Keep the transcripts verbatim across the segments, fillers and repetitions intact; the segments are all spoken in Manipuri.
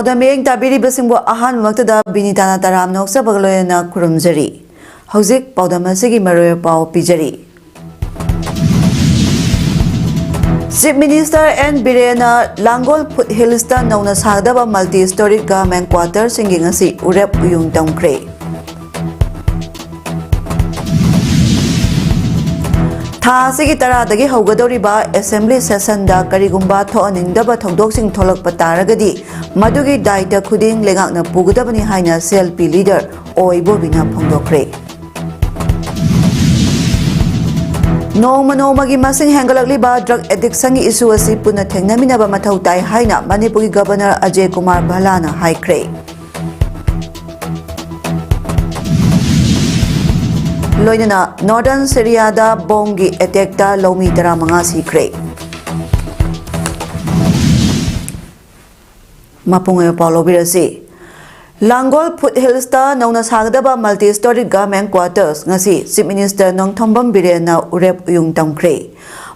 ꯄꯥꯎꯗꯝ ꯃꯤꯠꯌꯦꯡ ꯇꯥꯕꯤꯔꯤꯕꯁꯤꯡꯕꯨ ꯑꯍꯥꯟꯕꯃꯛꯇꯗ ꯕꯤꯅꯤꯇꯥꯅ ꯇꯔꯥꯝꯅ ꯑꯣꯛꯆꯕꯒ ꯂꯣꯏꯅꯅ ꯈꯨꯔꯨꯝꯖꯔꯤ꯫ ꯍꯧꯖꯤꯛ ꯄꯥꯎꯗꯝ ꯑꯁꯤꯒꯤ ꯃꯔꯨꯑꯣꯏꯕ ꯄꯥꯎ ꯄꯤꯖꯔꯤ꯫ ꯆꯤꯐ ꯃꯤꯅꯤꯁꯇꯔ ꯑꯦꯟ ꯕꯤꯔꯦꯟꯅ ꯂꯥꯡꯒꯣꯜ ꯐꯨꯠ ꯍꯤꯜꯁꯇ ꯅꯧꯅ ꯁꯥꯒꯗꯕ multi storey government quarterꯁꯤꯡꯒꯤ ꯉꯁꯤ ꯎꯔꯦꯞ ꯎꯌꯨꯡ ꯇꯝꯈ꯭ꯔꯦ꯫ ꯊꯥ ꯑꯁꯤꯒꯤ ꯇꯔꯥꯗꯒꯤ ꯍꯧꯒꯗꯧꯔꯤꯕ assembly sessionꯗ ꯀꯔꯤꯒꯨꯝꯕ ꯊꯣꯛꯍꯟꯅꯤꯡꯗꯕ ꯊꯧꯗꯣꯛꯁꯤꯡ ꯊꯣꯛꯂꯛꯄ ꯇꯥꯔꯒꯗꯤ, ꯃꯗꯨꯒꯤ ꯗꯥꯏꯇ ꯈꯨꯗꯤꯡ ꯂꯩꯉꯥꯛꯅ ꯄꯨꯒꯗꯕꯅꯤ ꯍꯥꯏꯅ CLP leader ꯑꯣ ꯏꯕꯣꯕꯤꯅ ꯐꯣꯡꯗꯣꯛꯈ꯭ꯔꯦ꯫ ꯅꯣꯡꯃ ꯅꯣꯡꯃꯒꯤ ꯃꯁꯤꯡ ꯍꯦꯟꯒꯠꯂꯛꯂꯤꯕ drug addictionꯒꯤ issue ꯑꯁꯤ ꯄꯨꯟꯅ ꯊꯦꯡꯅꯃꯤꯟꯅꯕ ꯃꯊꯧ ꯇꯥꯏ ꯍꯥꯏꯅ ꯃꯅꯤꯄꯨꯔꯒꯤ Governor ꯑꯖꯌ ꯀꯨꯃꯥꯔ ꯚꯜꯂꯥꯅ ꯍꯥꯏꯈ꯭ꯔꯦ꯫ ꯂꯣꯏꯅꯅ Northern Syriaꯗ ꯕꯣꯝꯒꯤ attackꯇ ꯂꯧꯃꯤ ꯇꯔꯥꯃꯉꯥ ꯁꯤꯈ꯭ꯔꯦ꯫ ꯃꯄꯨꯡ ꯑꯣꯏꯕ ꯄꯥꯎ ꯂꯧꯕꯤꯔꯁꯤ꯫ ꯂꯥꯡꯒꯣꯜ ꯐꯨꯠ ꯍꯤꯜꯁꯇ ꯅꯧꯅ ꯁꯥꯒꯗꯕ multi storey government quarters ꯉꯁꯤ Chief Minister ꯅꯣꯡꯊꯣꯝꯕꯝ ꯕꯤꯔꯦꯟꯅ ꯎꯔꯦꯞ ꯎꯌꯨꯡ ꯇꯝꯈ꯭ꯔꯦ꯫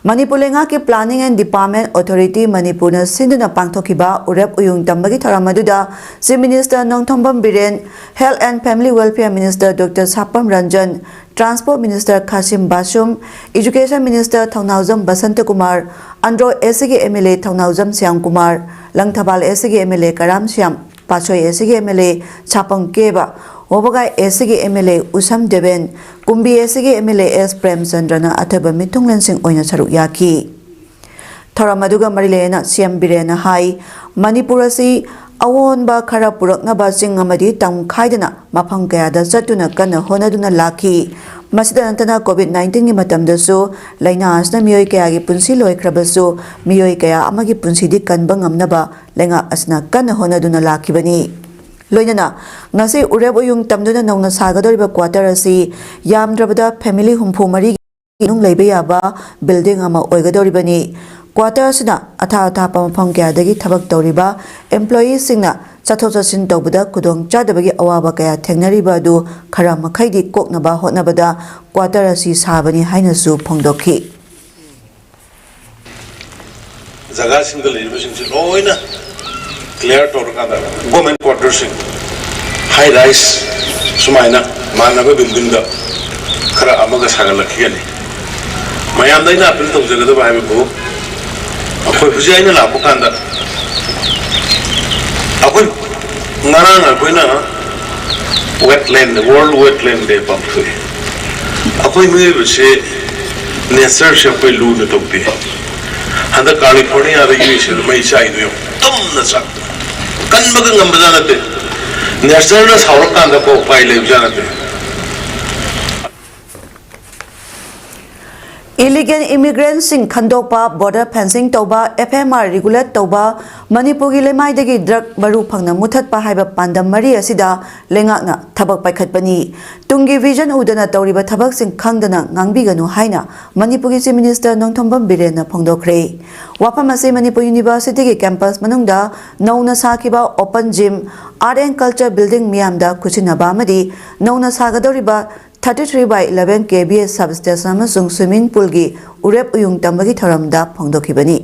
ꯃꯅꯤꯄꯨꯔ ꯂꯩꯉꯥꯛꯀꯤ Planning and Department Authority ꯃꯅꯤꯄꯨꯔꯅ ꯁꯤꯟꯗꯨꯅ ꯄꯥꯡꯊꯣꯛꯈꯤꯕ ꯎꯔꯦꯞ ꯎꯌꯨꯡ ꯇꯝꯕꯒꯤ ꯊꯧꯔꯝ ꯑꯗꯨꯗ Chief Minister Nongthombam Biren, Health and Family Welfare Minister Doctor ꯁꯥꯄꯝ Ranjan, Transport Minister ꯈꯥꯁꯤꯝ ꯕꯥꯁꯨꯝ, Education Minister Thounaojam Basanta Kumar, Andro S ꯁꯤꯒꯤ M L A Thounaojam Shyam Kumar, Langthabal S ꯁꯤꯒꯤ M L A Karam Shyam, Patsoi S ꯁꯤꯒꯤ ꯑꯦꯝ ꯑꯦꯜ ꯑꯦ ꯁꯥꯄꯝ ꯀꯦꯕ, ꯋꯥꯕꯒꯥꯏ ꯑꯦꯁ ꯁꯤꯒꯤ ꯑꯦꯝ ꯑꯦꯜ ꯑꯦ ꯎꯁꯝ ꯗꯦꯕꯦꯟ, ꯀꯨꯝꯕꯤ ꯑꯦꯁ ꯁꯤꯒꯤ ꯑꯦꯝ ꯑꯦꯜ ꯑꯦ ꯑꯦꯁ ꯄ꯭ꯔꯦꯝꯆꯟꯗ꯭ꯔꯅ ꯑꯊꯣꯏꯕ ꯃꯤꯊꯨꯡꯂꯦꯟꯁꯤꯡ ꯑꯣꯏꯅ ꯁꯔꯨꯛ ꯌꯥꯈꯤ꯫ ꯊꯧꯔꯝ ꯑꯗꯨꯒ ꯃꯔꯤ ꯂꯩꯅꯅ ꯁꯤ ꯑꯦꯝ ꯕꯤꯔꯦꯟꯅ ꯍꯥꯏ, ꯃꯅꯤꯄꯨꯔ ꯑꯁꯤ ꯑꯑꯣꯟꯕ ꯈꯔ ꯄꯨꯔꯛꯅꯕ ꯆꯤꯡ ꯑꯃꯗꯤ ꯇꯝ ꯈꯥꯏꯗꯅ ꯃꯐꯝ ꯀꯌꯥꯗ ꯆꯠꯇꯨꯅ ꯀꯟꯅ ꯍꯣꯠꯅꯗꯨꯅ ꯂꯥꯛꯈꯤ꯫ ꯃꯁꯤꯗ ꯅꯠꯇꯅ COVID nineteenꯒꯤ ꯃꯇꯝꯗꯁꯨ ꯂꯥꯏꯅꯥ ꯑꯁꯤꯅ ꯃꯤꯑꯣꯏ ꯀꯌꯥꯒꯤ ꯄꯨꯟꯁꯤ ꯂꯣꯏꯈ꯭ꯔꯕꯁꯨ, ꯃꯤꯑꯣꯏ ꯀꯌꯥ ꯑꯃꯒꯤ ꯄꯨꯟꯁꯤꯗꯤ ꯀꯟꯕ ꯉꯝꯅꯕ ꯂꯩꯉꯥꯛ ꯑꯁꯤꯅ ꯀꯟꯅ ꯍꯣꯠꯅꯗꯨꯅ ꯂꯥꯛꯈꯤꯕꯅꯤ꯫ ꯂꯣꯏꯅꯅ ꯉꯁꯤ ꯎꯔꯦꯞ ꯎꯌꯨꯡ ꯇꯝꯗꯨꯅ ꯅꯧꯅ ꯁꯥꯒꯗꯧꯔꯤꯕ quarter ꯑꯁꯤ ꯌꯥꯝꯗ꯭ꯔꯕꯗ family ꯍꯨꯝꯐꯨ ꯃꯔꯤꯒꯤ ꯏꯃꯨꯡ ꯂꯩꯕ ꯌꯥꯕ building ꯑꯃ ꯑꯣꯏꯒꯗꯧꯔꯤꯕꯅꯤ꯫ Quarter ꯑꯁꯤꯅ ꯑꯊꯥꯞ ꯑꯊꯥꯞꯄ ꯃꯐꯝ ꯀꯌꯥꯗꯒꯤ ꯊꯕꯛ ꯇꯧꯔꯤꯕ employeeꯁꯤꯡꯅ ꯆꯠꯊꯣꯛ ꯆꯠꯁꯤꯟ ꯇꯧꯕꯗ ꯈꯨꯗꯣꯡ ꯆꯥꯗꯕꯒꯤ ꯑꯋꯥꯕ ꯀꯌꯥ ꯊꯦꯡꯅꯔꯤꯕ ꯑꯗꯨ ꯈꯔ ꯃꯈꯩꯗꯤ ꯀꯣꯛꯅꯕ ꯍꯣꯠꯅꯕꯗ quarter ꯑꯁꯤ ꯁꯥꯕꯅꯤ ꯍꯥꯏꯅꯁꯨ ꯐꯣꯡꯗꯣꯛꯈꯤ꯫ ꯖꯒꯥꯁꯤꯡꯗ ꯂꯩꯔꯤꯕꯁꯤꯡꯁꯤ ꯂꯣꯏꯅ ꯂꯦꯌꯔ ꯇꯧꯔꯀꯥꯟꯗ ꯒꯣꯔꯃꯦꯟ ꯀ꯭ꯋꯥꯔꯇꯔꯁꯤꯡ, ꯍꯥꯏ ꯔꯥꯏꯁ, ꯁꯨꯃꯥꯏꯅ ꯃꯥꯟꯅꯕ ꯕꯤꯜꯗꯤꯡꯗ ꯈꯔ ꯑꯃꯒ ꯁꯥꯒꯠꯂꯛꯈꯤꯒꯅꯤ꯫ ꯃꯌꯥꯝꯗ ꯑꯩꯅ ꯑꯄꯤꯜ ꯇꯧꯖꯒꯗꯕ ꯍꯥꯏꯕꯕꯨ, ꯑꯩꯈꯣꯏ ꯍꯧꯖꯤꯛ ꯑꯩꯅ ꯂꯥꯛꯄ ꯀꯥꯟꯗ ꯑꯩꯈꯣꯏ ꯉꯔꯥꯡ ꯑꯩꯈꯣꯏꯅ ꯋꯦꯠꯂꯦꯟ, ꯋꯥꯔꯜ ꯋꯦꯠꯂꯦꯟ ꯗꯦ ꯄꯥꯡꯊꯣꯛꯏ꯫ ꯑꯩꯈꯣꯏ ꯃꯤꯑꯣꯏꯕꯁꯦ ꯅꯦꯆꯔꯁꯦ ꯑꯩꯈꯣꯏ ꯂꯨꯅ ꯇꯧꯗꯦ꯫ ꯍꯟꯗꯛ ꯀꯥꯂꯤꯐꯣꯔꯅꯤꯌꯥꯗ ꯌꯨ ꯑꯦꯁ ꯑꯦꯗ ꯃꯩ ꯆꯥꯏꯗꯣ ꯌꯦꯡꯉꯨ, ꯇꯨꯝꯅ ꯆꯥꯛ ꯀꯟꯕꯒ ꯉꯝꯕꯖꯥꯠ ꯅꯠꯇꯦ꯫ ꯅꯦꯆꯔꯅ ꯁꯥꯎꯔꯀꯥꯟꯗꯀꯣ ꯎꯄꯥꯏ ꯂꯩꯕꯖꯥꯠ ꯅꯠꯇꯦ꯫ ꯏꯂꯤꯒꯦꯜ ꯏꯃꯤꯒ꯭ꯔꯦꯟꯁꯤꯡ ꯈꯟꯗꯣꯛꯄ, ꯕꯣꯔꯗꯔ ꯐꯦꯟꯁꯤꯡ ꯇꯧꯕ, ꯑꯦꯐ ꯑꯦꯝ ꯑꯥꯔ ꯔꯤꯒꯨꯂꯦꯠ ꯇꯧꯕ, ꯃꯅꯤꯄꯨꯔꯒꯤ ꯂꯩꯃꯥꯏꯗꯒꯤ ꯗ꯭ꯔꯒ ꯃꯔꯨ ꯐꯪꯅ ꯃꯨꯊꯠꯄ ꯍꯥꯏꯕ ꯄꯥꯟꯗꯝ ꯃꯔꯤ ꯑꯁꯤꯗ ꯂꯩꯉꯥꯛꯅ ꯊꯕꯛ ꯄꯥꯏꯈꯠꯄꯅꯤ꯫ ꯇꯨꯡꯒꯤ ꯚꯤꯖꯟ ꯎꯗꯅ ꯇꯧꯔꯤꯕ ꯊꯕꯛꯁꯤꯡ ꯈꯪꯗꯅ ꯉꯥꯡꯕꯤꯒꯅꯨ ꯍꯥꯏꯅ ꯃꯅꯤꯄꯨꯔꯒꯤ ꯆꯤꯐ ꯃꯤꯅꯤꯁꯇꯔ ꯅꯣꯡꯊꯣꯝꯕꯝ ꯕꯤꯔꯦꯟꯅ ꯐꯣꯡꯗꯣꯛꯈ꯭ꯔꯦ꯫ ꯋꯥꯐꯝ ꯑꯁꯤ ꯃꯅꯤꯄꯨꯔ ꯌꯨꯅꯤꯚꯔꯁꯤꯇꯤꯒꯤ ꯀꯦꯝꯄꯁ ꯃꯅꯨꯡꯗ ꯅꯧꯅ ꯁꯥꯈꯤꯕ open gym, art and culture building ꯃꯤꯌꯥꯝꯗ ꯈꯨꯠꯁꯤꯟꯅꯕ ꯑꯃꯗꯤ ꯅꯧꯅ ꯁꯥꯒꯗꯧꯔꯤꯕ thirty three by eleven K V A substation ꯑꯃꯁꯨꯡ swimming poolꯒꯤ ꯎꯔꯦꯞ ꯎꯌꯨꯡ ꯇꯝꯕꯒꯤ ꯊꯧꯔꯝꯗ ꯐꯣꯡꯗꯣꯛꯈꯤꯕꯅꯤ꯫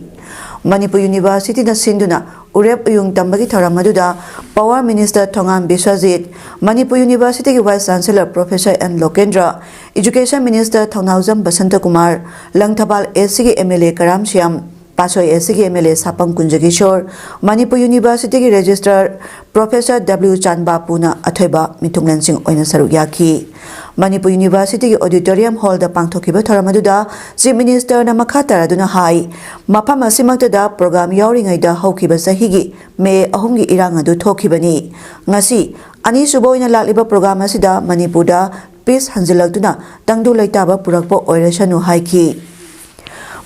ꯃꯅꯤꯄꯨꯔ ꯌꯨꯅꯤꯚꯔꯁꯤꯇꯤꯅ ꯁꯤꯟꯗꯨꯅ ꯎꯔꯦꯞ ꯎꯌꯨꯡ ꯇꯝꯕꯒꯤ ꯊꯧꯔꯝ ꯑꯗꯨꯗ Power Minister ꯊꯣꯉꯥꯝ ꯕꯤꯁ꯭ꯋꯖꯤꯠ, ꯃꯅꯤꯄꯨꯔ ꯌꯨꯅꯤꯚꯔꯁꯤꯇꯤꯒꯤ Vice Chancellor Professor N Lokendra, Education Minister Thounaojam Basantakumar, Langthabal S ꯁꯤꯒꯤ M L A Karam Shyam, Patsoi S ꯁꯤꯒꯤ M L A Sapam Kunjakishor, Manipur ꯌꯨꯅꯤꯚꯔꯁꯤꯇꯤꯒꯤ ꯔꯦꯖꯤꯁꯇ꯭ꯔꯥꯔ ꯄ꯭ꯔꯣꯐꯦꯁꯔ ꯗꯕ꯭ꯂꯤꯎ ꯆꯥꯟꯕꯥꯄꯨꯅ ꯑꯊꯣꯏꯕ ꯃꯤꯊꯨꯡꯂꯦꯟꯁꯤꯡ ꯑꯣꯏꯅ ꯁꯔꯨꯛ ꯌꯥꯈꯤ꯫ ꯃꯅꯤꯄꯨꯔ ꯌꯨꯅꯤꯚꯔꯁꯤꯇꯤꯒꯤ ꯑꯣꯗꯤꯇꯣꯔꯤꯌꯝ ꯍꯣꯜꯗ ꯄꯥꯡꯊꯣꯛꯈꯤꯕ ꯊꯧꯔꯝ ꯑꯗꯨꯗ ꯆꯤꯐ ꯃꯤꯅꯤꯁꯇꯔꯅ ꯃꯈꯥ ꯇꯥꯔꯗꯨꯅ ꯍꯥꯏ, ꯃꯐꯝ ꯑꯁꯤꯃꯛꯇꯗ ꯄ꯭ꯔꯣꯒ꯭ꯔꯥꯝ ꯌꯥꯎꯔꯤꯉꯩꯗ ꯍꯧꯈꯤꯕ ꯆꯍꯤꯒꯤ ꯃꯦ ꯑꯍꯨꯝꯒꯤ ꯏꯔꯥꯡ ꯑꯗꯨ ꯊꯣꯛꯈꯤꯕꯅꯤ꯫ ꯉꯁꯤ ꯑꯅꯤꯁꯨꯕ ꯑꯣꯏꯅ ꯂꯥꯛꯂꯤꯕ ꯄ꯭ꯔꯣꯒ꯭ꯔꯥꯝ ꯑꯁꯤꯗ ꯃꯅꯤꯄꯨꯔꯗ ꯄꯤꯁ ꯍꯟꯖꯤꯜꯂꯛꯇꯨꯅ ꯇꯪꯗꯨ ꯂꯩꯇꯥꯕ ꯄꯨꯔꯛꯄ ꯑꯣꯏꯔꯁꯅꯨ ꯍꯥꯏꯈꯤ꯫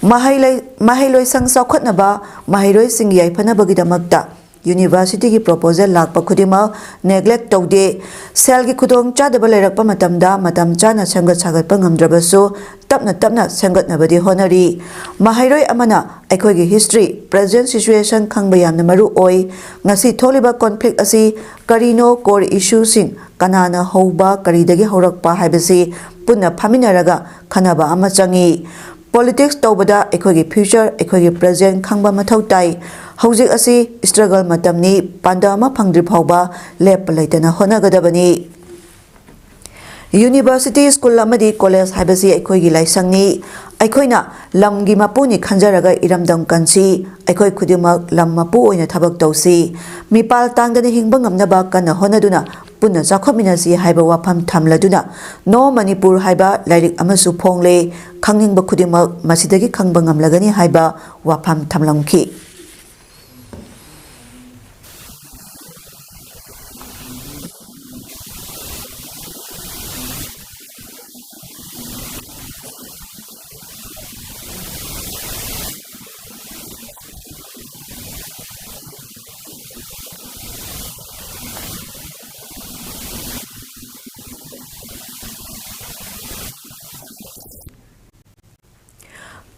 ꯃꯍꯩ ꯂꯩ-, ꯃꯍꯩꯂꯣꯏꯁꯪ ꯆꯥꯎꯈꯠꯅꯕ, ꯃꯍꯩꯔꯣꯏꯁꯤꯡꯒꯤ ꯌꯥꯏꯐꯅꯕꯒꯤꯗꯃꯛꯇ ꯌꯨꯅꯤꯚꯔꯁꯤꯇꯤꯒꯤ ꯄ꯭ꯔꯣꯄꯣꯖꯦꯜ ꯂꯥꯛꯄ ꯈꯨꯗꯤꯡꯃꯛ ꯅꯦꯒ꯭ꯂꯦꯛ ꯇꯧꯗꯦ꯫ ꯁꯦꯜꯒꯤ ꯈꯨꯗꯣꯡ ꯆꯥꯗꯕ ꯂꯩꯔꯛꯄ ꯃꯇꯝꯗ ꯃꯇꯝ ꯆꯥꯅ ꯁꯦꯝꯒꯠ ꯁꯥꯒꯠꯄ ꯉꯝꯗ꯭ꯔꯕꯁꯨ ꯇꯞꯅ ꯇꯞꯅ ꯁꯦꯝꯒꯠꯅꯕꯗꯤ ꯍꯣꯠꯅꯔꯤ꯫ ꯃꯍꯩꯔꯣꯏ ꯑꯃꯅ ꯑꯩꯈꯣꯏꯒꯤ ꯍꯤꯁꯇ꯭ꯔꯤ, ꯄ꯭ꯔꯦꯖꯦꯟ ꯁꯤꯆꯨꯋꯦꯁꯟ ꯈꯪꯕ ꯌꯥꯝꯅ ꯃꯔꯨ ꯑꯣꯏ꯫ ꯉꯁꯤ ꯊꯣꯛꯂꯤꯕ ꯀꯣꯟꯐ꯭ꯂꯤꯛ ꯑꯁꯤ ꯀꯔꯤꯅꯣ, ꯀꯣꯔ ꯏꯁꯨꯁꯤꯡ ꯀꯅꯥꯅ ꯍꯧꯕ, ꯀꯔꯤꯗꯒꯤ ꯍꯧꯔꯛꯄ ꯍꯥꯏꯕꯁꯤ ꯄꯨꯟꯅ ꯐꯝꯃꯤꯟꯅꯔꯒ ꯈꯟꯅꯕ ꯑꯃ ꯆꯪꯏ꯫ ꯄꯣꯂꯤꯇꯤꯛꯁ ꯇꯧꯕꯗ ꯑꯩꯈꯣꯏꯒꯤ ꯐ꯭ꯌꯨꯆꯔ, ꯑꯩꯈꯣꯏꯒꯤ ꯄ꯭ꯔꯦꯖꯦꯟ ꯈꯪꯕ ꯃꯊꯧ ꯇꯥꯏ꯫ ꯍꯧꯖꯤꯛ ꯑꯁꯤ struggle ꯃꯇꯝꯅꯤ, ꯄꯥꯟꯗꯝ ꯑꯃ ꯐꯪꯗ꯭ꯔꯤ ꯐꯥꯎꯕ ꯂꯦꯞꯄ ꯂꯩꯇꯅ ꯍꯣꯠꯅꯒꯗꯕꯅꯤ꯫ University, school ꯑꯃꯗꯤ college ꯍꯥꯏꯕꯁꯤ ꯑꯩꯈꯣꯏꯒꯤ ꯂꯥꯏꯁꯪꯅꯤ꯫ ꯑꯩꯈꯣꯏꯅ ꯂꯝꯒꯤ ꯃꯄꯨꯅꯤ ꯈꯟꯖꯔꯒ ꯏꯔꯝꯗꯝ ꯀꯟꯁꯤ꯫ ꯑꯩꯈꯣꯏ ꯈꯨꯗꯤꯡꯃꯛ ꯂꯝ ꯃꯄꯨ ꯑꯣꯏꯅ ꯊꯕꯛ ꯇꯧꯁꯤ꯫ ꯃꯤꯄꯥꯜ ꯇꯥꯡꯗꯅ ꯍꯤꯡꯕ ꯉꯝꯅꯕ ꯀꯟꯅ ꯍꯣꯠꯅꯗꯨꯅ ꯄꯨꯟꯅ ꯆꯥꯎꯈꯠꯃꯤꯟꯅꯁꯤ ꯍꯥꯏꯕ ꯋꯥꯐꯝ ꯊꯝꯂꯗꯨꯅ ꯅꯣ ꯃꯅꯤꯄꯨꯔ ꯍꯥꯏꯕ ꯂꯥꯏꯔꯤꯛ ꯑꯃꯁꯨ ꯐꯣꯡꯂꯦ꯫ ꯈꯪꯅꯤꯡꯕ ꯈꯨꯗꯤꯡꯃꯛ ꯃꯁꯤꯗꯒꯤ ꯈꯪꯕ ꯉꯝꯂꯒꯅꯤ ꯍꯥꯏꯕ ꯋꯥꯐꯝ ꯊꯝꯂꯝꯈꯤ꯫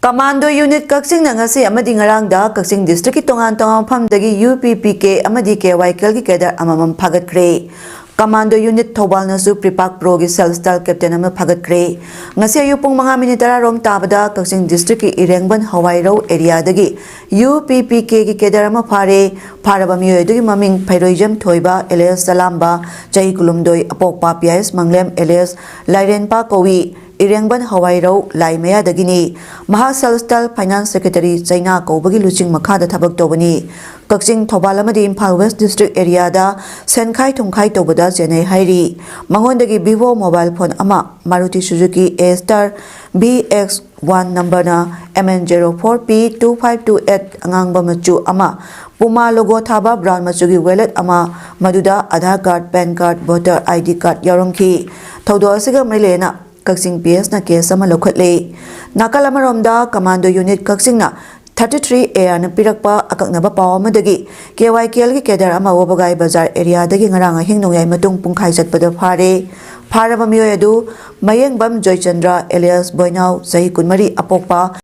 Commando Unit ꯀꯛꯆꯤꯡꯅ ꯉꯁꯤ ꯑꯃꯗꯤ ꯉꯔꯥꯡꯗ ꯀꯛꯆꯤꯡ districtꯀꯤ ꯇꯣꯉꯥꯟ ꯇꯣꯉꯥꯟꯕ ꯃꯐꯝꯗꯒꯤ UPPK ꯑꯃꯗꯤ KYKLꯒꯤ cadre ꯑꯃꯃꯝ ꯐꯥꯒꯠꯈ꯭ꯔꯦ꯫ Commando Unit ꯊꯧꯕꯥꯜꯅꯁꯨ PREPAK Proꯒꯤ self style captain ꯑꯃ ꯐꯥꯒꯠꯈ꯭ꯔꯦ꯫ ꯉꯁꯤ ꯑꯌꯨꯛ ꯄꯨꯡ ꯃꯉꯥ minute ꯇꯔꯥ ꯔꯣꯝ ꯇꯥꯕꯗ ꯀꯛꯆꯤꯡ districtꯀꯤ ꯏꯔꯦꯡꯕꯟ ꯍꯋꯥꯏꯔꯧ areaꯗꯒꯤ UPPKꯒꯤ cadre ꯑꯃ ꯐꯥꯔꯦ꯫ ꯐꯥꯔꯕ ꯃꯤꯑꯣꯏ ꯑꯗꯨꯒꯤ ꯃꯃꯤꯡ ꯐꯩꯔꯣꯏꯖꯝ ꯊꯣꯏꯕ alias ꯆꯂꯥꯝꯕ, ꯆꯍꯤ ꯀꯨꯟꯍꯨꯝꯗꯣꯏ, ꯑꯄꯣꯛꯄ ꯄꯤꯌꯥꯏꯁ ꯃꯪꯂꯦꯝ alias ꯂꯥꯏꯔꯦꯟꯄꯥ ꯀꯧꯏ꯫ ꯏꯔꯦꯡꯕꯟ ꯍꯋꯥꯏꯔꯧ ꯂꯥꯏ ꯃꯌꯥꯗꯒꯤꯅꯤ꯫ ꯃꯍꯥꯛ self style finance secretary ꯆꯩꯅꯥ ꯀꯧꯕꯒꯤ ꯂꯨꯆꯤꯡ ꯃꯈꯥꯗ ꯊꯕꯛ ꯇꯧꯕꯅꯤ꯫ ꯀꯛꯆꯤꯡ, ꯊꯧꯕꯥꯜ ꯑꯃꯗꯤ ꯏꯝꯐꯥꯜ West district areaꯗ ꯁꯦꯟꯈꯥꯏ ꯊꯨꯝꯈꯥꯏ ꯇꯧꯕꯗ ꯆꯦꯟꯅꯩ ꯍꯥꯏꯔꯤ꯫ ꯃꯉꯣꯟꯗꯒꯤ Vivo mobile phone ꯑꯃ, Maruti Suzuki A-Star BX one numberꯅ MN zero four P two five two eight ꯑꯉꯥꯡꯕ ꯃꯆꯨ ꯑꯃ, Puma logo ꯊꯥꯕ brown ꯃꯆꯨꯒꯤ wallet ꯑꯃ, ꯃꯗꯨꯗ Aadhaar card, PAN card, voter ID card ꯌꯥꯎꯔꯝꯈꯤ꯫ ꯊꯧꯗꯣꯛ ꯑꯁꯤꯒ ꯃꯔꯤ ꯂꯩꯅꯅ ꯀꯛꯆꯤꯡ PSꯅ case ꯑꯃ ꯂꯧꯈꯠꯂꯦ꯫ ꯅꯥꯀꯜ ꯑꯃꯔꯣꯝꯗ, Commando Unit ꯀꯛꯆꯤꯡꯅ thirty three ARꯅ ꯄꯤꯔꯛꯄ ꯑꯀꯛꯅꯕ ꯄꯥꯎ ꯑꯃꯗꯒꯤ, KYKLꯒꯤ cadre ꯑꯃ ꯋꯥꯕꯒꯥꯏ ꯕꯖꯥꯔ areaꯗꯒꯤ ꯉꯔꯥꯡ ꯑꯍꯤꯡ ꯅꯣꯡꯌꯥꯏ ꯃꯇꯨꯡ ꯄꯨꯡꯈꯥꯏ ꯆꯠꯄꯗ ꯐꯥꯔꯦ꯫ ꯐꯥꯔꯕ ꯃꯤꯑꯣꯏ ꯑꯗꯨ ꯃꯌꯦꯡꯕꯝ ꯖꯣꯏꯆꯟꯗ꯭ꯔ alias ꯕꯣꯏꯅꯥꯎ, ꯆꯍꯤ ꯀꯨꯟꯃꯔꯤ, ꯑꯄꯣꯛꯄ